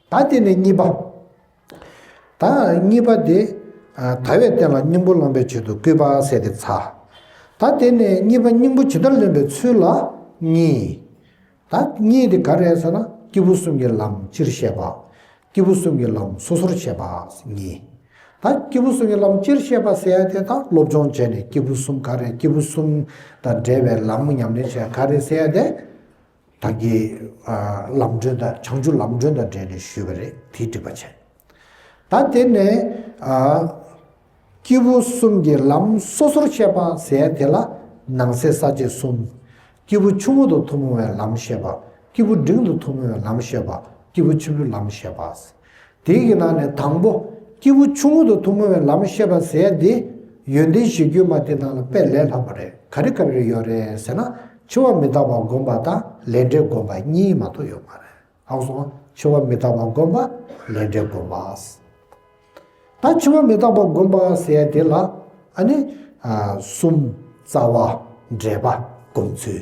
ད་དེ་ནས་གཉིས་པ། ད་གཉིས་པ་དེ། ཨ་དལ་བའི་རྟེན་ལ་སྙིང་པོ་བླངས་པའི་ཆེད་དུ་བསྐུལ་བ་ཟེར་ཏེ་ཚར། ད་དེ་ནས་གཉིས་པ་སྙིང་པོ་ཇི་ལྟར་ལེན་པའི་ཚུལ་ལ་གཉིས། ད་གཉིས་དེ་ག་རེ་ཟེར་ན། སྐྱེས་བུ་གསུམ་གྱི་ལམ་སྤྱིར་བཤད་པ། སྐྱེས་བུ་གསུམ་གྱི་ལམ་སོ་སོར་བཤད་པ་གཉིས། ད་སྐྱེས་བུ་གསུམ་གྱི་ལམ་སྤྱིར་བཤད་པ་ཟེར་ཡ་དེ། ད་སློབ་སྦྱོང་བྱས་ནས་སྐྱེས་བུ་གསུམ་ག་རེ། སྐྱེས་བུ་གསུམ་དང་འབྲེལ་བའི་ལམ་ཉམས་ལེན་བྱས་ག་རེ་ཟེར་ཡ་དེ། ད་གིན་ཨ་ལམ་སྒྲོན་དང་། བྱང་ཆུབ་ལམ་སྒྲོན་དང་འབྲེལ་ནས་ཞུས་པ་རེད། དེ་འགྲིག་པ་བྱས། ད་དེ་ནས་ཨ་སྐྱེས་བུ་གསུམ་གྱི་ལམ་སོ་སོར་བཤད་པ་ཟེར་དེ་ལ་ནང་གསེས་ས་བཅད་གསུམ། སྐྱེས་བུ་ཆུང་ངུ་དང་ཐུན་མོང་བའི་ལམ་བཤད་པ། སྐྱེས་བུ་འབྲིང་དང་ཐུན་མོང་བའི་ལམ་བཤད་པ། སྐྱེས་བུ་ཆེན་པོའི་ལམ་བཤད་པ། དེའི་གི་ནང་ནས་དང་པོ་སྐྱེས་བུ་ཆུང་ངུ་དང་ཐུན་མོང་བའི་ལམ་བཤད་པ་ཟེར་དེ། ཡོན་ཏན་གཞིར་གྱུར་མ་དེ་ནང་ལ་དཔེ་ལས་སླ་པོ་རེད། ག་རེ་ག་རེ་ཡོད་རེད་ཟེར་ན། འཆི་བ་མི་རྟག་པ་སྒོམ་པ་དང་ལས་འབྲས་སྒོམ་པ་གཉིས་མ་གཏོགས་ཡོད་མ་རེད། ཧ་གོ་སོང་། འཆི་བ་མི་རྟག་པ་སྒོམ་པ། ལས་འབྲས་སྒོམ་པ། ད་འཆི་བ་མི་རྟག་པ་སྒོམ་པ་ཟེར་ཡ་དེ་ལ་ཨ་ནི་ཨ་གསུམ། རྩ་བ། འགྲེལ་པ། སྒོམ་ཚུལ།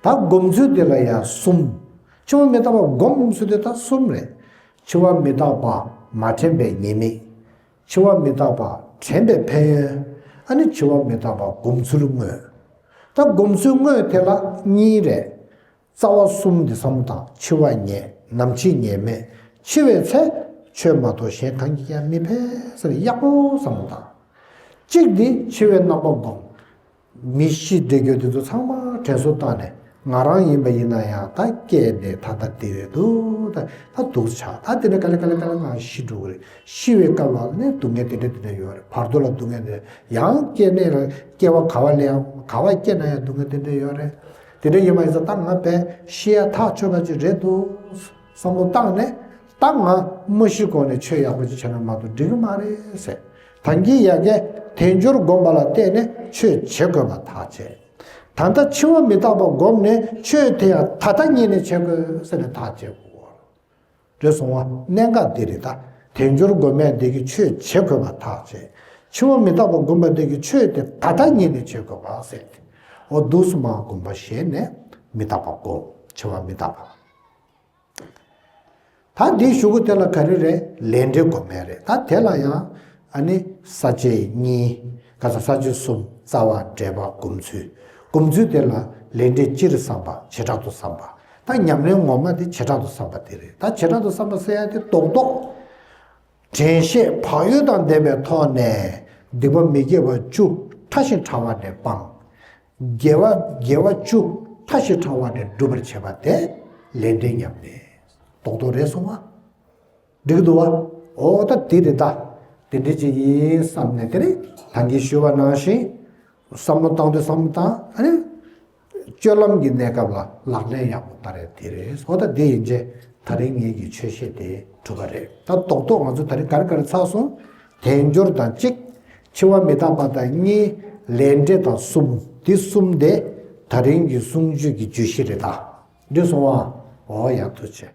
ད་སྒོམ་ཚུལ་དེ་ལ་ཡང་གསུམ། འཆི་བ་མི་རྟག་པ་སྒོམ་ཚུལ་དེ་ད་གསུམ་རེད། འཆི་བ་མི་རྟག་པ་མ་དྲན་པའི་ཉེས་དམིགས། འཆི་བ་མི་རྟག་པ་ དྲན་པའི་ཕན་ཡོན། ཨ་ནི་འཆི་བ་མི་རྟག་པ་སྒོམ་ཚུལ་དངོས། ད་སྒོམ་ཚུལ་དངོས་དེ་ལ་གཉིས་རེད། རྩ་བ་གསུམ་འདི་བསམ་བློ་བཏང་། འཆི་བ་ངེས། ནམ་འཆི་ངེས་མེད། འཆི་བའི་ཚེ་ཆོས་མ་གཏོགས་གཞན་གང་གིས་ཀྱང་མི་ཕན་ཟེར་ཡག་པོ་བསམ་བློ་བཏང་། གཅིག་འདི་འཆི་བའི་རྣམ་པ་སྒོམ། མི་ཤི་བསྡད་རྒྱུ་དེ་ཚོ་ཚང་མ་དྲན་གསོ་བཏང་ནས། ང་རང་ཡིན་པ་ཡིན་ན་ཡང་ད་སྐྱེས་ནས་ད་ལྟ་དེ་རེད་འདུག་ད་ད་སྡུག་ཆགས། ད་དེ་ནས་ག་ལེ་ག་ལེ་ག་ལེ་ང་ཤི་འགྲོ་གི་རེད། ཤི་བའི་སྐབས་ལ་ནི་སྡུག་བསྔལ་དེ་འདྲ་དེ་འདྲ་ཡོད་རེད། བར་དོ་ལ་སྡུག་བསྔལ་དེ། ཡང་སྐྱེས་ནས་ལ་སྐྱེ་བ་ག་བ་ལ་ཡང་ག་བ་སྐྱེས་ན་ཡང་སྡུག་བསྔལ་དེ་འདྲ་ཡོད་རེད། དེ་འདྲ་ཡིན་པ་ཡིན་ཙང་ད་ང་བས་ཤི་ཡ་ཐག་ཆོད་པ་ཅིག་རེད་འདུག་བསམ་བློ་བཏང་ནས། ད་ང་མ་ཤི་གོང་ནས་ཆོས་ཡག་པོ་ཅིག་བྱས་ན་མ་གཏོགས་འགྲིག་གི་མ་རེད་ཟེར། ད་གིན་ཡ་གིས་དལ་འབྱོར་བསྒོམས་པ་ལ་བརྟེན་ནས་ཆོས་བྱེད་དགོས་པ་ཐག་བཅད། ད་ལྟ་འཆི་བ་མི་རྟག་པ་བསྒོམས་ནས་ཆོས་དེ་ཡང་ད་ལྟ་ཉིད་ནས་བྱེད་དགོས་ཟེར་ནས་ཐག་བཅད་དགོས། རེད་སོང་བ། གནད་འགག་འདི་རེད་ད། དལ་འབྱོར་བསྒོམས་ཡ་འདི་གིས་ཆོས་བྱེད་དགོས་པ་ཐག་བཅད། འཆི་བ་མི་རྟག་པ་བསྒོམས་པ་འདི་གིས་ཆོས་དེ་ད་ལྟ་ཉིད་ནས་བྱེད་དགོས་པ་ཟེར་ཏེ། འོ་འདུག་སེ་མར་དགོངས་པ་བཞེས་ནས་མི་རྟག་པ་བསྒོམ། འཆི་བ་མི་རྟག་པ། ད་འདིའི་གཞུག་གུ་དེ་ལ་ག་རེ་རེད། ལས་འབྲས་སྒོམ་ཡ་རེད། ད་དེ་ལ་ཡང་ཨ་ནི་ས་བཅད་གཉིས། ག་ས་ས་བཅད་གསུམ། རྩ་བ། འགྲེལ་པ། སྒོམ་ཚུལ། སྒོམ་ཚུལ་དེ་ལ་ལས་འབྲས་སྤྱིར་བསམ་པ། བྱེ་བྲག་ཏུ་བསམ་པ། ད་ཉམས་ལེན་ངོ་མ་དེ་བྱེ་བྲག་ཏུ་བསམ་པ་དེ་རེད། ད་བྱེ་བྲག་ཏུ་བསམ་པ་ཟེར་ཡ་དེ་རྡོག་རྡོག་དྲན་ཤེས་བག་ཡོད་དང་ལྡན་པའི་ཐོག་ནས་སྡིག་པ་མི་དགེ་བ་བཅུ་ཕྲ་ཞིང་ཕྲ་བ་ནས་སྤང་། དགེ་བ་དགེ་བ་བཅུ་ཕྲ་ཞིང་ཕྲ་བ་ནས་སྒྲུབ་པར་བྱེད་པ་དེ་ལས་འབྲས་ཉམས་ལེན། རྡོག་རྡོག་རེད་སོང་ང་། འགྲིག་གི་འདུག་བ། འོ་ད་དེ་རེད་ད། དེ་འདྲ་ཅིག་ཡིན་བསམ་ནས་དེ་ནི་ད་གིན་ཞུས་པ་ནང་བཞིན། བསམ་བློ་བཏང་དུས་བསམ་བློ་བཏང་། ཨ་ནི་སྤྱོད་ལམ་གྱི་གནས་སྐབས་ལ་ལག་ལེན་ཡག་པོ་བསྟར་ཡ་དེ་རེད། འོ་ད་དེ་ཡིན་རྗེས་ད་རིང་ངེད་ཀྱི་ཆོས་བཤད་དེ་གྲུབ་པ་རེད། ད་རྡོག་རྡོག་ང་ཚོ་ད་རིང་ག་རེ་ག་རེ་ཚར་སོང་། དལ་འབྱོར་དང་གཅིག་འཆི་བ་མི་རྟག་པ་དང་གཉིས། ལས་འབྲས་དང་གསུམ། འདི་གསུམ་དེ་ད་རིང་གི་གསུང་ཆོས་ཀྱི་བརྗོད་གཞི་རེད་ད། འགྲིག་སོང་ཨ། འོ་ཡག་ཐུགས་ཆེ།